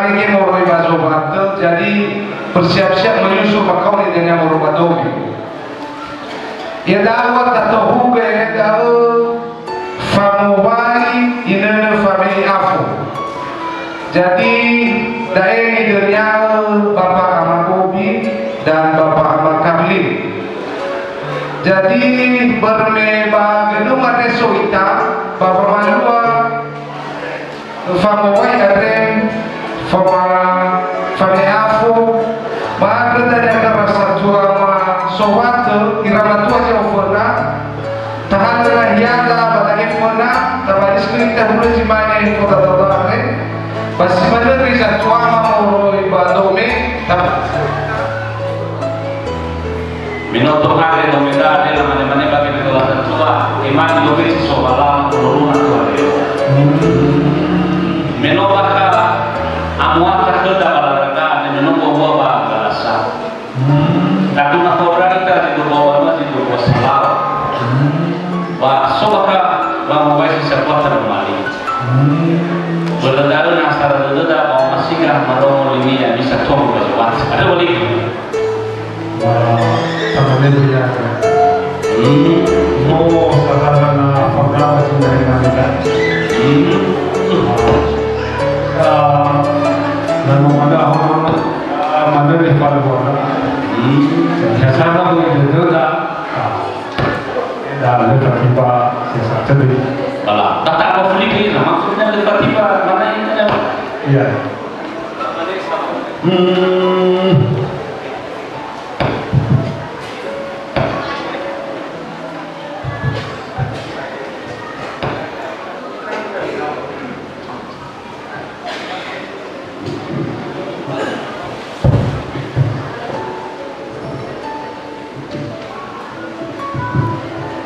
Mangge moroi ba Zowatö, jadi bersiap-siap menyusul ba kaoni dania moroi ba Dome. Iada'e tatohugö da'ö fangowai inönö fame'e afo. Jadi, da'e nidönia'ö Bapa Ama Bobi dan Bapa Ama Karlin. Jadi, börö me ba gedung andre so ita, ba famalua, fangowai andre, fama-, fame'e afo, ba andrö dania khöra satua ma Zowatö, ira matua zi oföna, tahanö nahiada ba da'e föna, tabaris khöri tahulö zi mane fodadao andre, ba si manö göi zatua ma moroi ba Dome, ta-, Me no tohare no meda ne lamane-mane ba gebe tola satua, e mani lo besi so bala, lo luna tua leo. Me no bakha amuata khöda ba laraga, ne me no bua-bua ba galasa. Tatu na khöra ita zi dua banua zi dua salawa. Ba so bakha ba mawai si satua ta mali. Börö da'ö na asara dödöda ba omasi ga marongo linia misa tua ba Zowatö. Ada balik. Ba tamane ya. Hmm. No sasana na fangawai si mane-mane kan. Hmm. Ah, na no mada hono, ah, mane le fal bona. Hmm. Sasana bo itu da. Ah. Da le fatiba sesa tebe. Bala. Tata apa fuli na maksudnya le fatiba mana ini? Iya. Hmm.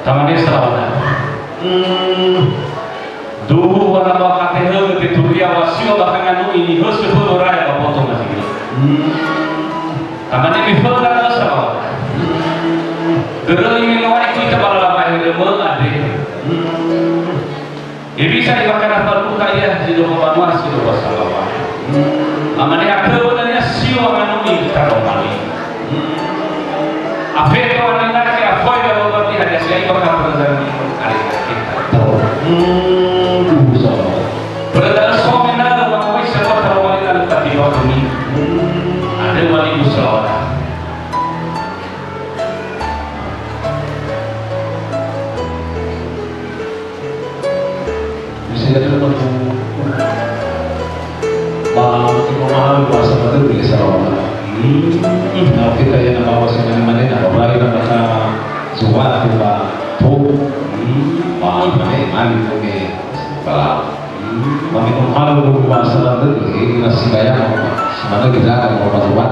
Tamane salawata. Hmm. Duhu wa na ba kate hö te turia wa siwa ba kanganu ini hö se hö raya ba poto masigi. Hmm. Tamane mi fö na salawata. Hmm. Geröli me no ai kuita ba lala bahe römö ade. Hmm. Hewisa ibakana faluta ia zi dua banua si dua salawa. Mamane akhö dania siwa nganui taromali. Afeto anina ke afoi ba lobati hadia siai bakha perazani ari kita. Duhu salawa. Berada so menara mangoi sebab taromali na lefati bakami. Ada wali musawara. Bisa jadi waktu ba imo mahal bahasa Madura ya, salah. Hmm. Nah, kita ya nama bahasa mana-mana, nah, apalagi nama kata suara tu, Pak. Tuh. Hmm. Wah, mana, mana, mana. Ba me no halo ba sala dödö, e, na si daya ma, si manö gezaga ma ba Tuhan.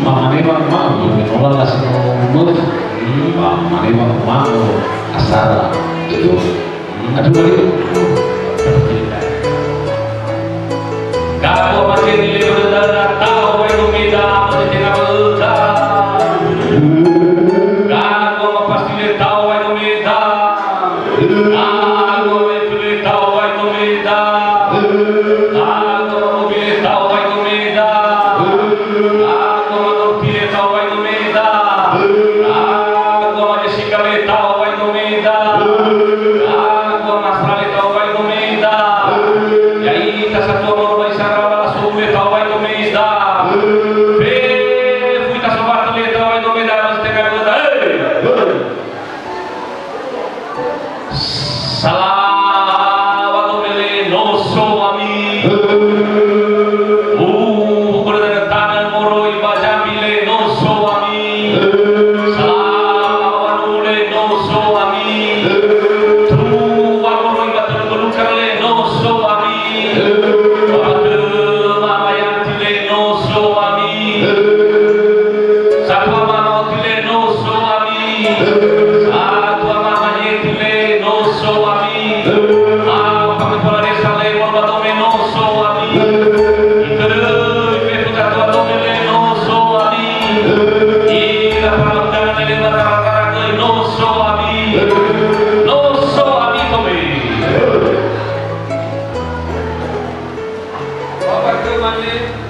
Ma mane wa ma, me no la si no mö. Ma mane wa ma, asara. Gitu. Aduh, aduh. Gago mate ni le berda, tao wa no meda, mate tengah berda. Gago ma pasti le tao wa no meda. Gago ma efele tao wa no meda. Gago ma mobile tao wa no meda. Gago ma nofile tao wa no meda. Gago ma Jessica le tao wa no meda. Gago ma Asra le tao wa no meda. Ya'ita satua moroi ba Isara ba Sulu le tao wa no meda. Fefu ita sobatö le tao wa no meda, ba setengah dua ta. Hei! Salawa no mele no so ami. Uhu berada tanö moroi ba Jambi le no so ami. Salawa no le no so ami. Tua moroi ba Teluk Belukar le no so ami. Ba Batu Mama Yanti le no so ami. Satua Mama Oti le no so ami. Satua Mama Yeti le no so ami. Apa kepala desa le Morba Dome no so ami. Iteröi fefu satua Dome le no so ami. Ira para undangan le Mataram Karagöi no so ami. No so ami Dome. Bapak Kemane.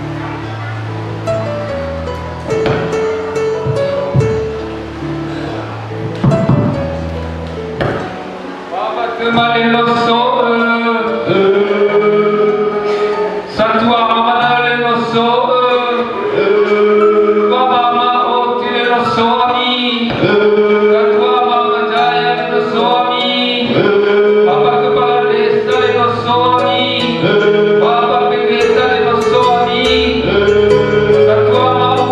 Male loso'ö, satua mama lö loso'ö, wa ba ma'oti lö loso'ö ami, satua mama jaya lö loso'ö ami, Bapak Kepala Desa lö loso'ö ami, Bapak Pendeta lö loso'ö ami, satua mama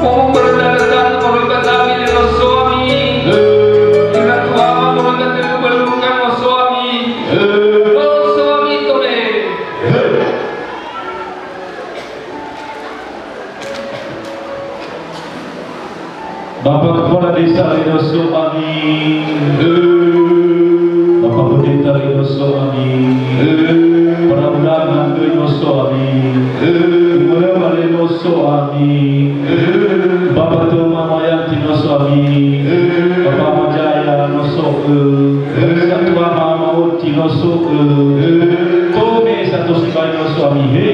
Umu Berendana Danu moroi ba Dami lö loso'ö ami, ira tuama moroi ba Telu Belungan loso'ö ami. Loso'ö ami tone. Bapak Kepala Desa lö loso'ö ami. Bapak Pendeta lö loso'ö ami. Para undangan lö loso'ö ami. Gubernur lö loso'ö ami. Bapak Toma Mayanti loso'ö ami. Bapak Majaya loso'ö. Satua mama Oti loso'ö. Tome sato sibai loso'ö ami. He.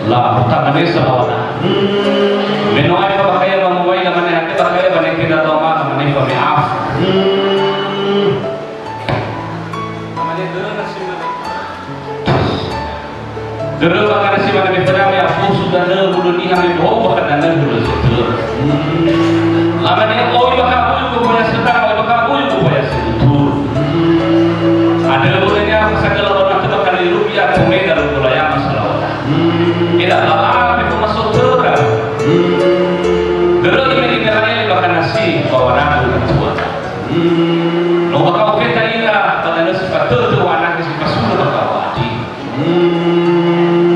La, utamane salawana. Me no aefa ba khöi'ö wamowai, lamane hate ba khöi'ö, ba neke da doma, lamane fa me af. Dörö bakha nasi mane me fada me afusu danö hulö niha me bohou bakha danö hulö zötö. Lamane oi bakha abuyu goboya sedang, oi bakha abuyu goboya sebutu. Ada bolehnya masa kalau orang tu bakal dirugi aku me dalam bola ya masalah orang. Tidak lala me pemaso töra. Dörö ime kita lain bakha nasi bawa naku tua. No bakha ofeta ira, bakha nasi patötö wa anaknya si pasulö bakha wadi.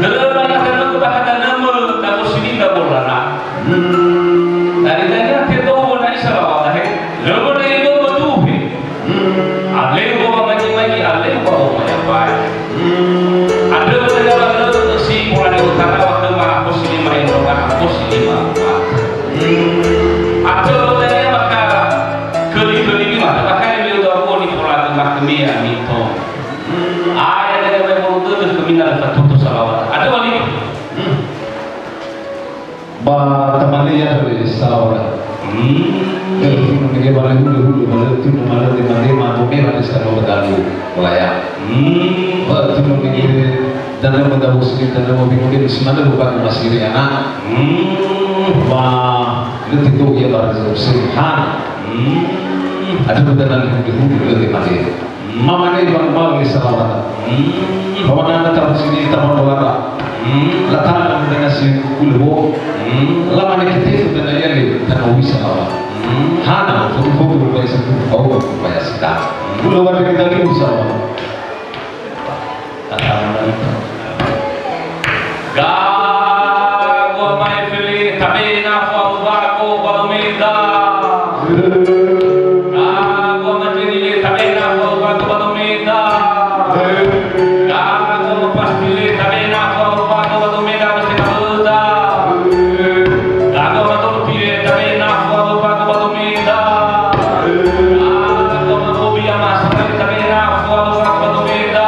Dörö ba ina tanögu ba hadanömö, na fosini ndrabo lala. Dari dania teto wö na isa lawa dahe. Lö wö na ido wö duhe. Aleu wö ba magi-magi, aleu wö ba maya bai. Andrö wö na lala lö si polane utara wa khöma fosini ma ino ba fosini ma. Andrö wö na ya maka köli-köli ma, maka ni leu da wö ni polane ma kemia ni to. Aya dania mai molu dödö khömi na lö fatutu salawat. Ada wali. Ba tamane ya dödö salawat. Hmm. Lö tunu nege ba lö hulö-hulö, ba lö tunu ma lö dema-dema, no me ba desa no ba dalu, mulaya. Hmm. Ba tunu nege dana ma dawu sini, dana ma bingung, dena si mana lupa ke masih ada anak. Hmm. Ba lö tito ya ba lö sini. Hmm. Ada dana hulö-hulö, lö dema-dema. Mamane ba mbawe salawata. Hmm. Bawanana tabu sini taman bolara. Hmm. Latana mudana si ulwo. Hmm. Lamane ketefu dana yale tana wisa lawa. Hmm. Hana foto-foto rupaya satu, au rupaya sita. Hmm. Ulo wate kita liu salawata. Gatö mai fele, tabe nafo abu bako ba domeda. Gatö ma jeni le, tabe nafo abu bako ba domeda. Gatö ma pasti le, tabe nafo abu bako ba domeda, mesti kaböda. Gatö ma torti le, tabe nafo abu bako ba domeda. Gatö ma bobi ama sangari, tabe nafo abu bako ba domeda.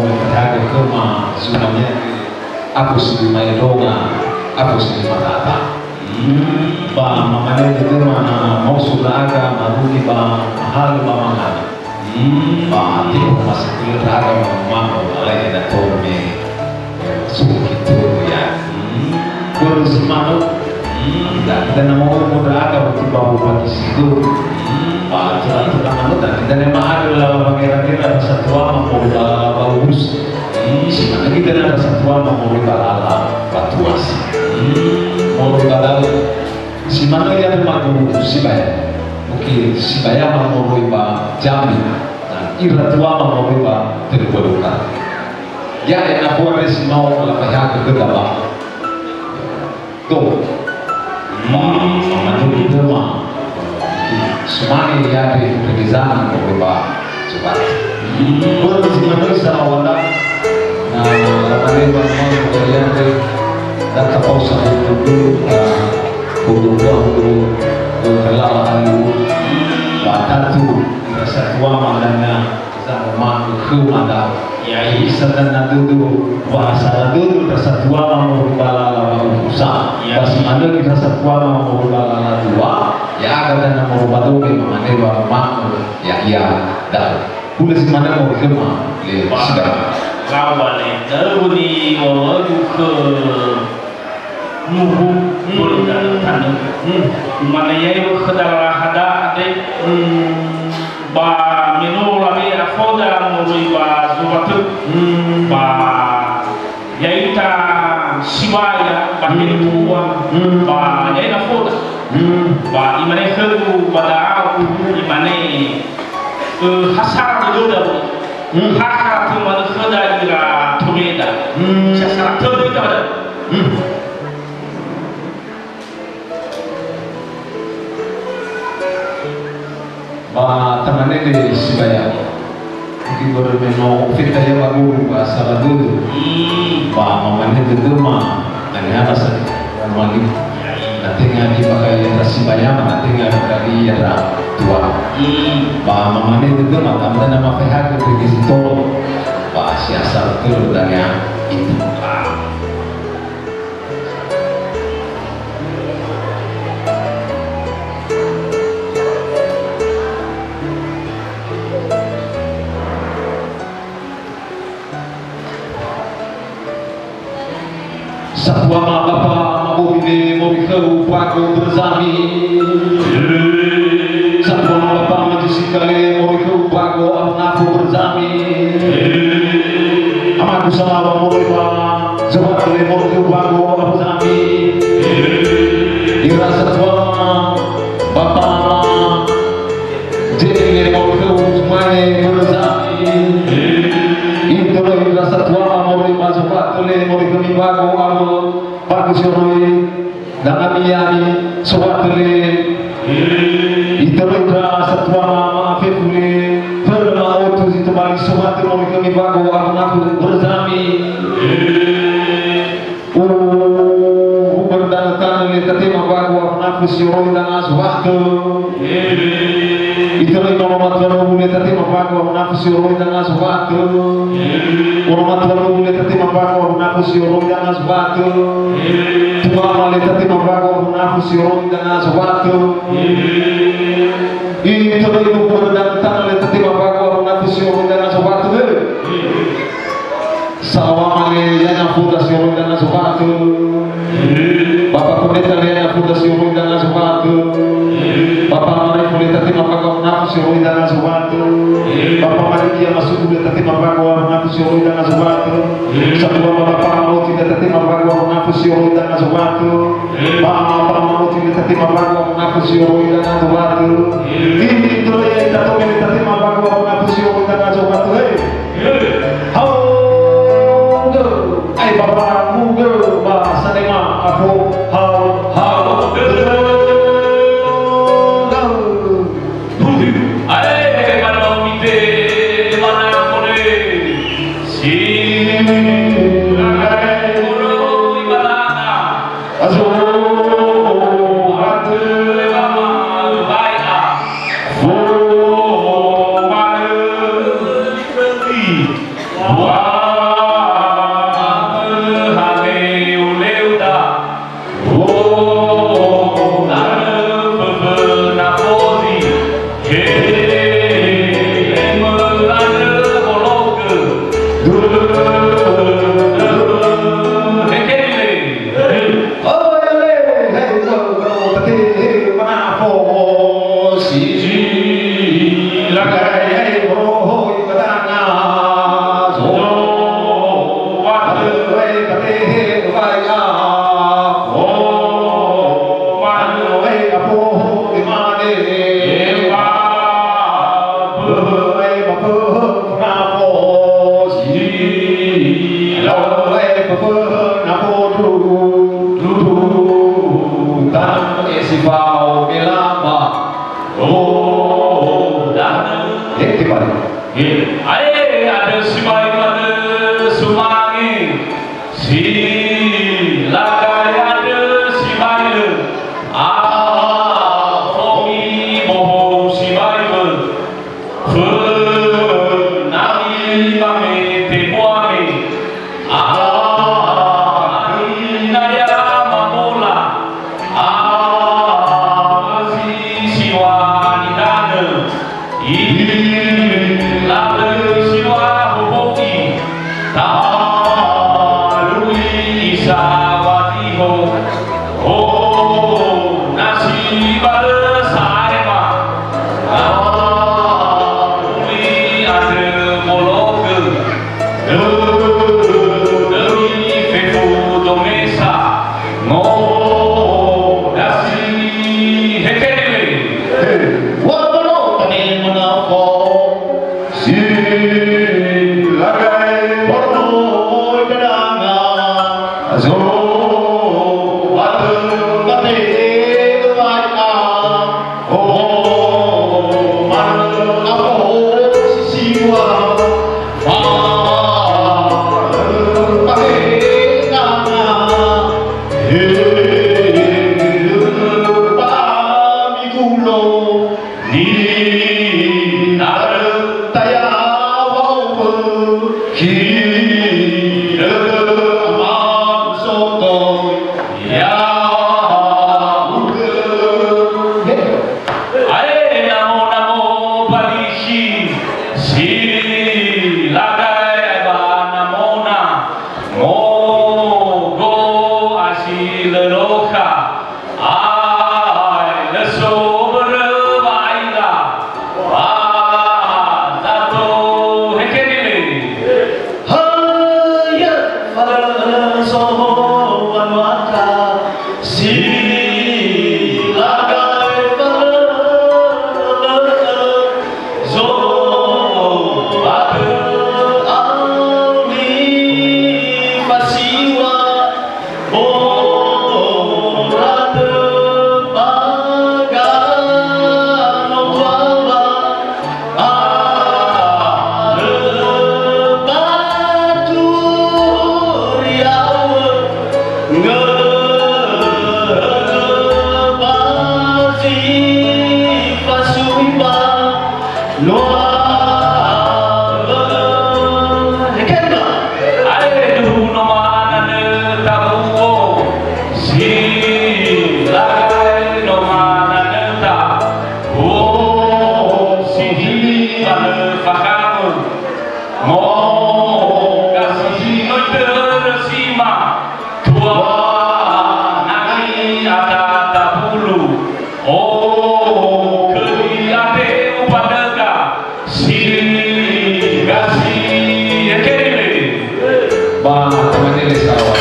Mefahagö khöma zumania, aku si lima elonga, aku si lima tata. Hmm, ba mamane dödöma na mausu ndra'aga marugi ba mahalö ba mangana. Hmm, ba ti'o masakölö ndra'aga mamao alai na tome. Suhu gitu ya. Hmm. Börö si manö, hmm, dan, dan nama umur aga waktu baru pagi situ. Hmm, ba, tulang-tulang manö, dan, dan nama ada lala bangera-gera rasa tua mampu lala bagus. Hmm, si manö kita na rasa tua mampu lala batuas. Hmm, mampu lala. Si manö ya maguru, si baya. Mungkin si baya mampu ba jami. Dan ira tua mampu ba terbarukan. Ya, ena kuare si mau lafai hake ke dalam. Tuh. Ma, ma, ma, ma, ma. Semani ya di Perdizana, Bapak Sobat. Börö si manö sa wala. Na, la mane ba ma, ma, ya di. Data pausa dulu, ah, kudu dua dulu, eh, kelala ayu. Watatu, rasa tua mandanga. Zamoma'ö khöma da'ö. Ya'ia. Isa dana dödö, wa sara dödö ndra satua mamori ba lala wa'ufusa. Ya'ia. Ba si manö ira satua mamori ba lala dua, ya'aga dana moroi ba doge mamane wa ma'ö ya'ia da'ö. Hulö si manö moroi khöma, le ba. Sibai. Lawa le, da'ö ni wa wa'u khö Nuhu, hmm, börö danö tanö. Hmm. Imane ya'ia khö dara hada andre. Hmm. Ba me no labe'e afoda moroi ba Zobatö. Hmm. Ba ya'ita siwaya ba, hmm, hetua. Hmm. Ba ya'ia afoda. Hmm. Ba imane khögu ba da'a, imane, eh, ha sara dödöda. Hmm. Ha, ha tömanö khöda ira tomeda. Hmm. Sa sara tödö ita ba da'a. Hmm. Ba tamane le sibai. Mungkin börö me no feta ya ba guru ba sara dödö. Hmm. Ba mamane dödöma, ane hana sa mali. Na tenga di pakai ya sibai ma, na tenga pakai ya tua. Hmm. Ba mamane dödöma, tamane na mafehagö ke gisi tolo. Ba si asal tödö dania itu. Satua ma bapa ma bohi le mori khöu bago berzami. Satua ma bapa ma Jessica le mori khöu bago abu nafu berzami. Amagu salawa moroi ba Zobatö le moroi khöu bago abu zami. Ira satua ma bapa ma Jeni le moroi khöu Jumae berzami. Itörö ira satua ma moroi ba Zobatö le moroi khömi bago abu bago sioroi. Dangami ya'ami, Zobatö le. Itörö ndra satua ma, ma fefu le. Hörö ma otu zi tobali Zobatö moroi khömi bago abu nafu berzami. U, u berdanö tanö le tatema bago abu nafu sioroi danga Zobatö. Itörö inono matua nobu le tatema bago abu nafu sioroi danga Zobatö. Ono matua nobu le tatema bago abu nafu sioroi danga Zobatö. Tuama le tatema bago abu nafu sioroi danga Zobatö. Itörö inono berdanö tanö le tatema bago abu nafu sioroi danga Zobatö. Salawama le ya'ia foda sioroi danga Zobatö. Bapa Pendeta le ya'ia foda sioroi danga Zobatö. Bapa Marifo le tatema bago abu nafu sioroi danga Zobatö. Bapa Malikia Masuku le tatema bago abu nafu sioroi danga Zobatö. Satua ma Bapa Maoti le tatema bago abu nafu sioroi danga Zobatö. Bapa Maoti le tatema bago abu nafu sioroi danga Zobatö. Itörö ya'ita tome le tatema bago abu nafu sioroi danga Zobatö. He. Hao, gö. Ai baba, mu, gö, ba, sanema, afo, hao, hao, gö. Ai, mana mite, mana kone. Si, ragai, kono, ibalana. Azo, atö, mama, bai'a. Fo, manö, röti. Wa, Ae, andrö sibai manö sumange. Si lagai andrö sibai lö, a, fomi bohou sibai bö, fönami ba mete buame, a, naya mamola, a, si siwani danö. Ilalö siwa hohoki, talui isa watiho, o, nasi balö saema, talui andrö mologö, dödöi fefu domesa, ngo, nasi hekenile. Wa bono tane manafo. Si lagai bono dananga. Zo batö mate wa'a'a. O manö apo si siwa. Fa mate nanga. He ba migulo. Nidarö taya wa'ohö, khidödö ama soto, ya'ugö. Ae namo-namo balikhi, si lagai ba namona, mogo asi lölokha. Ai, lö so börö wa'aila, ba zato hekenile. Haya, falö so wanuaka, si lagai falö, zo batö ami fasiwa. Noa, hekemba. Ae duhu no mananö tabuo, si lagai no mananöta, o, si hili manö fakamö, mo, kasi no itörö sima. Tua nagi ata tabulu, o, köi ate upandöga, si gasi ekenile. Ba temanele sawa.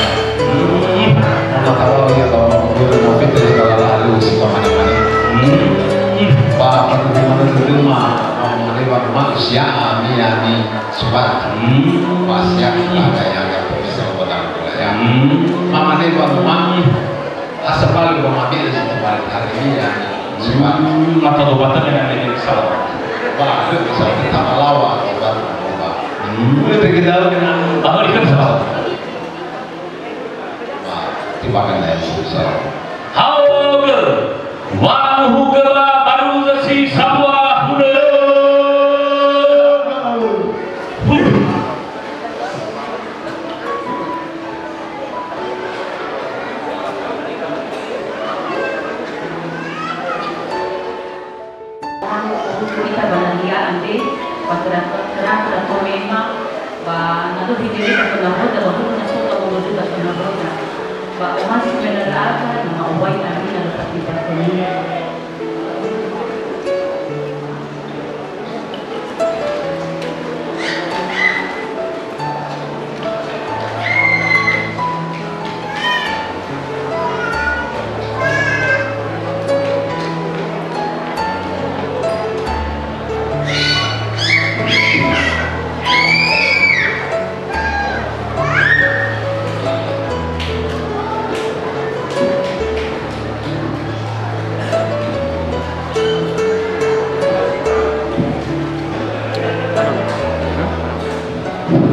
Hmm. Mama tawa ya ba mama guru na fete ya ba lalu si pamane-mane. Hmm. Ba aku mana tu ma, mama ne ba manusia, ami, ami. Surat. Hmm. Wasiat, hmm, ada yang, yang bisa mempegang wilayah. Hmm. Mama ne ba mami, asal balik ba mami, asal balik hari ini ya. Surat. Hmm, mata tobatan dengan ini salah. Ba, itu bisa kita melawan, kita melawan. Hmm. Boleh pergi tahu dengan, bahwa dia salah. Ba, timbangan dari Yesus. Haogö, wanuhugö ba baruza si sambua hulö. Orang husu ita ba nahia andre, ba kera-, kera-, kera tome ma, ba na lö hede Ba omasi mena da'aga, na ma'owai ami na lö fatiba khömi.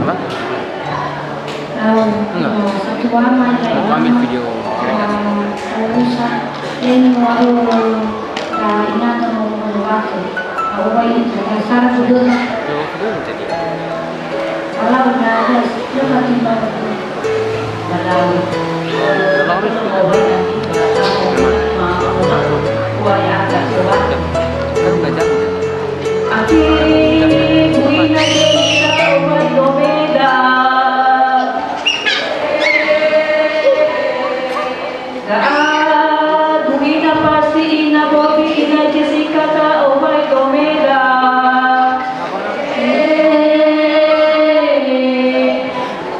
Apa? Tahu. Enggak. Satu lama aja. Mau ambil video. Rusak. Ini mau, eh, ingat mau, mau waktu. Mau bayi itu, eh, sarah dulu. Video, video jadi. Kalau udah ada, dia makin banyak. Kalau, kalau mau bayi nanti, kalau mau, mau, mau, mau, ya, agak kuat. Kan nggak jauh. Aki, bu ina Jessica, o mai domeda. Ga'a, bu ina Pasi, ina Bobi, ina Jessica, ta, o mai domeda.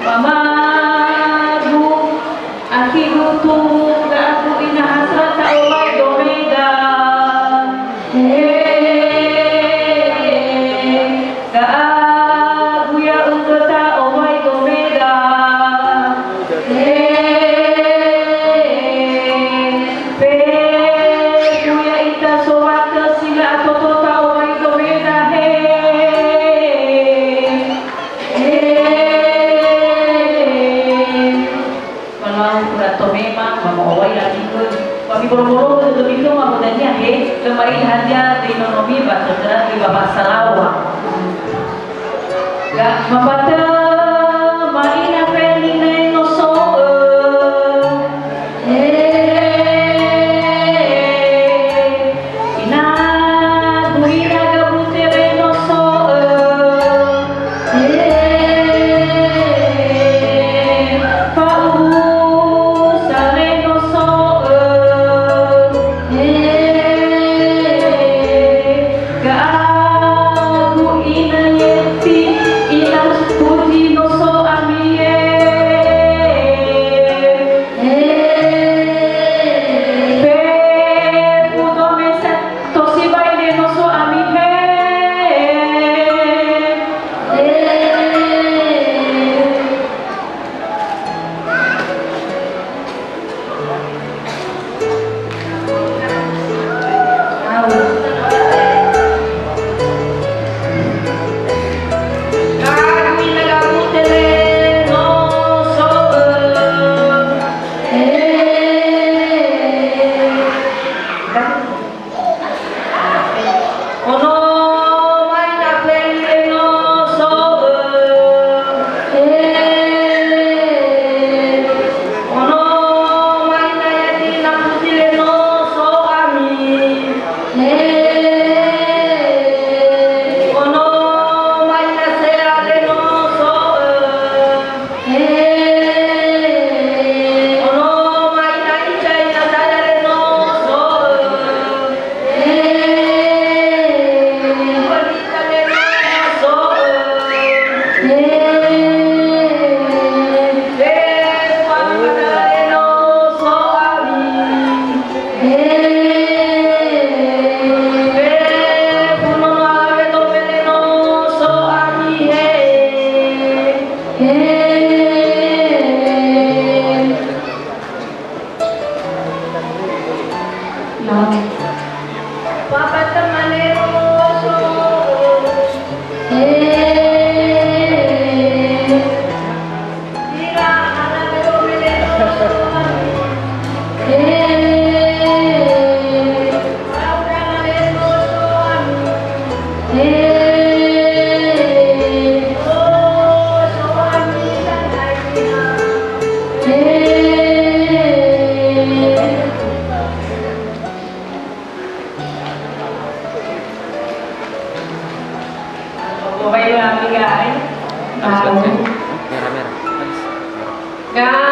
Mamagu, akhigu Tumu, ga'a bu ina Hasra, ta, o mai domeda. He, ga'a bu ya'ugö, ta, o mai domeda. He, fefu ya'ita sowatö si lö atoto, ta, o mai domeda, he. He. Walau khöra tomema, ba mo'owai ami khöu. Ba mibolo-bolo dödömi khöma ba dania, he, lö ma'iha hadia döi nonomi ba khöra döi ba Ba'asalawa. Ga, mafatö, ma ina Feni ne no so'ö. He, ina Duina Gabute le no so'ö. He, fa'uhusa le no so'ö. He, ga'a bu ina Yeti, ina Puji no so ami, he. He, fefu domesa. Tosibai ne no so ami, he. He. Au. Kami na gabute le no so'ö. He. Ono mai na Feli le no so'ö. He. Ono mai na Yeti na Puji le no so ami. He. Ono mai na Sea le no so'ö. He. Ono mai na Ica ina Daya le no so'ö. He. Wanita le no so'ö. He. He. Wanita le no so'ö. He. He. Puno no alawe to le no so'ö. He. He. No. Papa temanero so. He. Ira ana bedo menero so. He. Laura menero so. He. Oh, so. Ka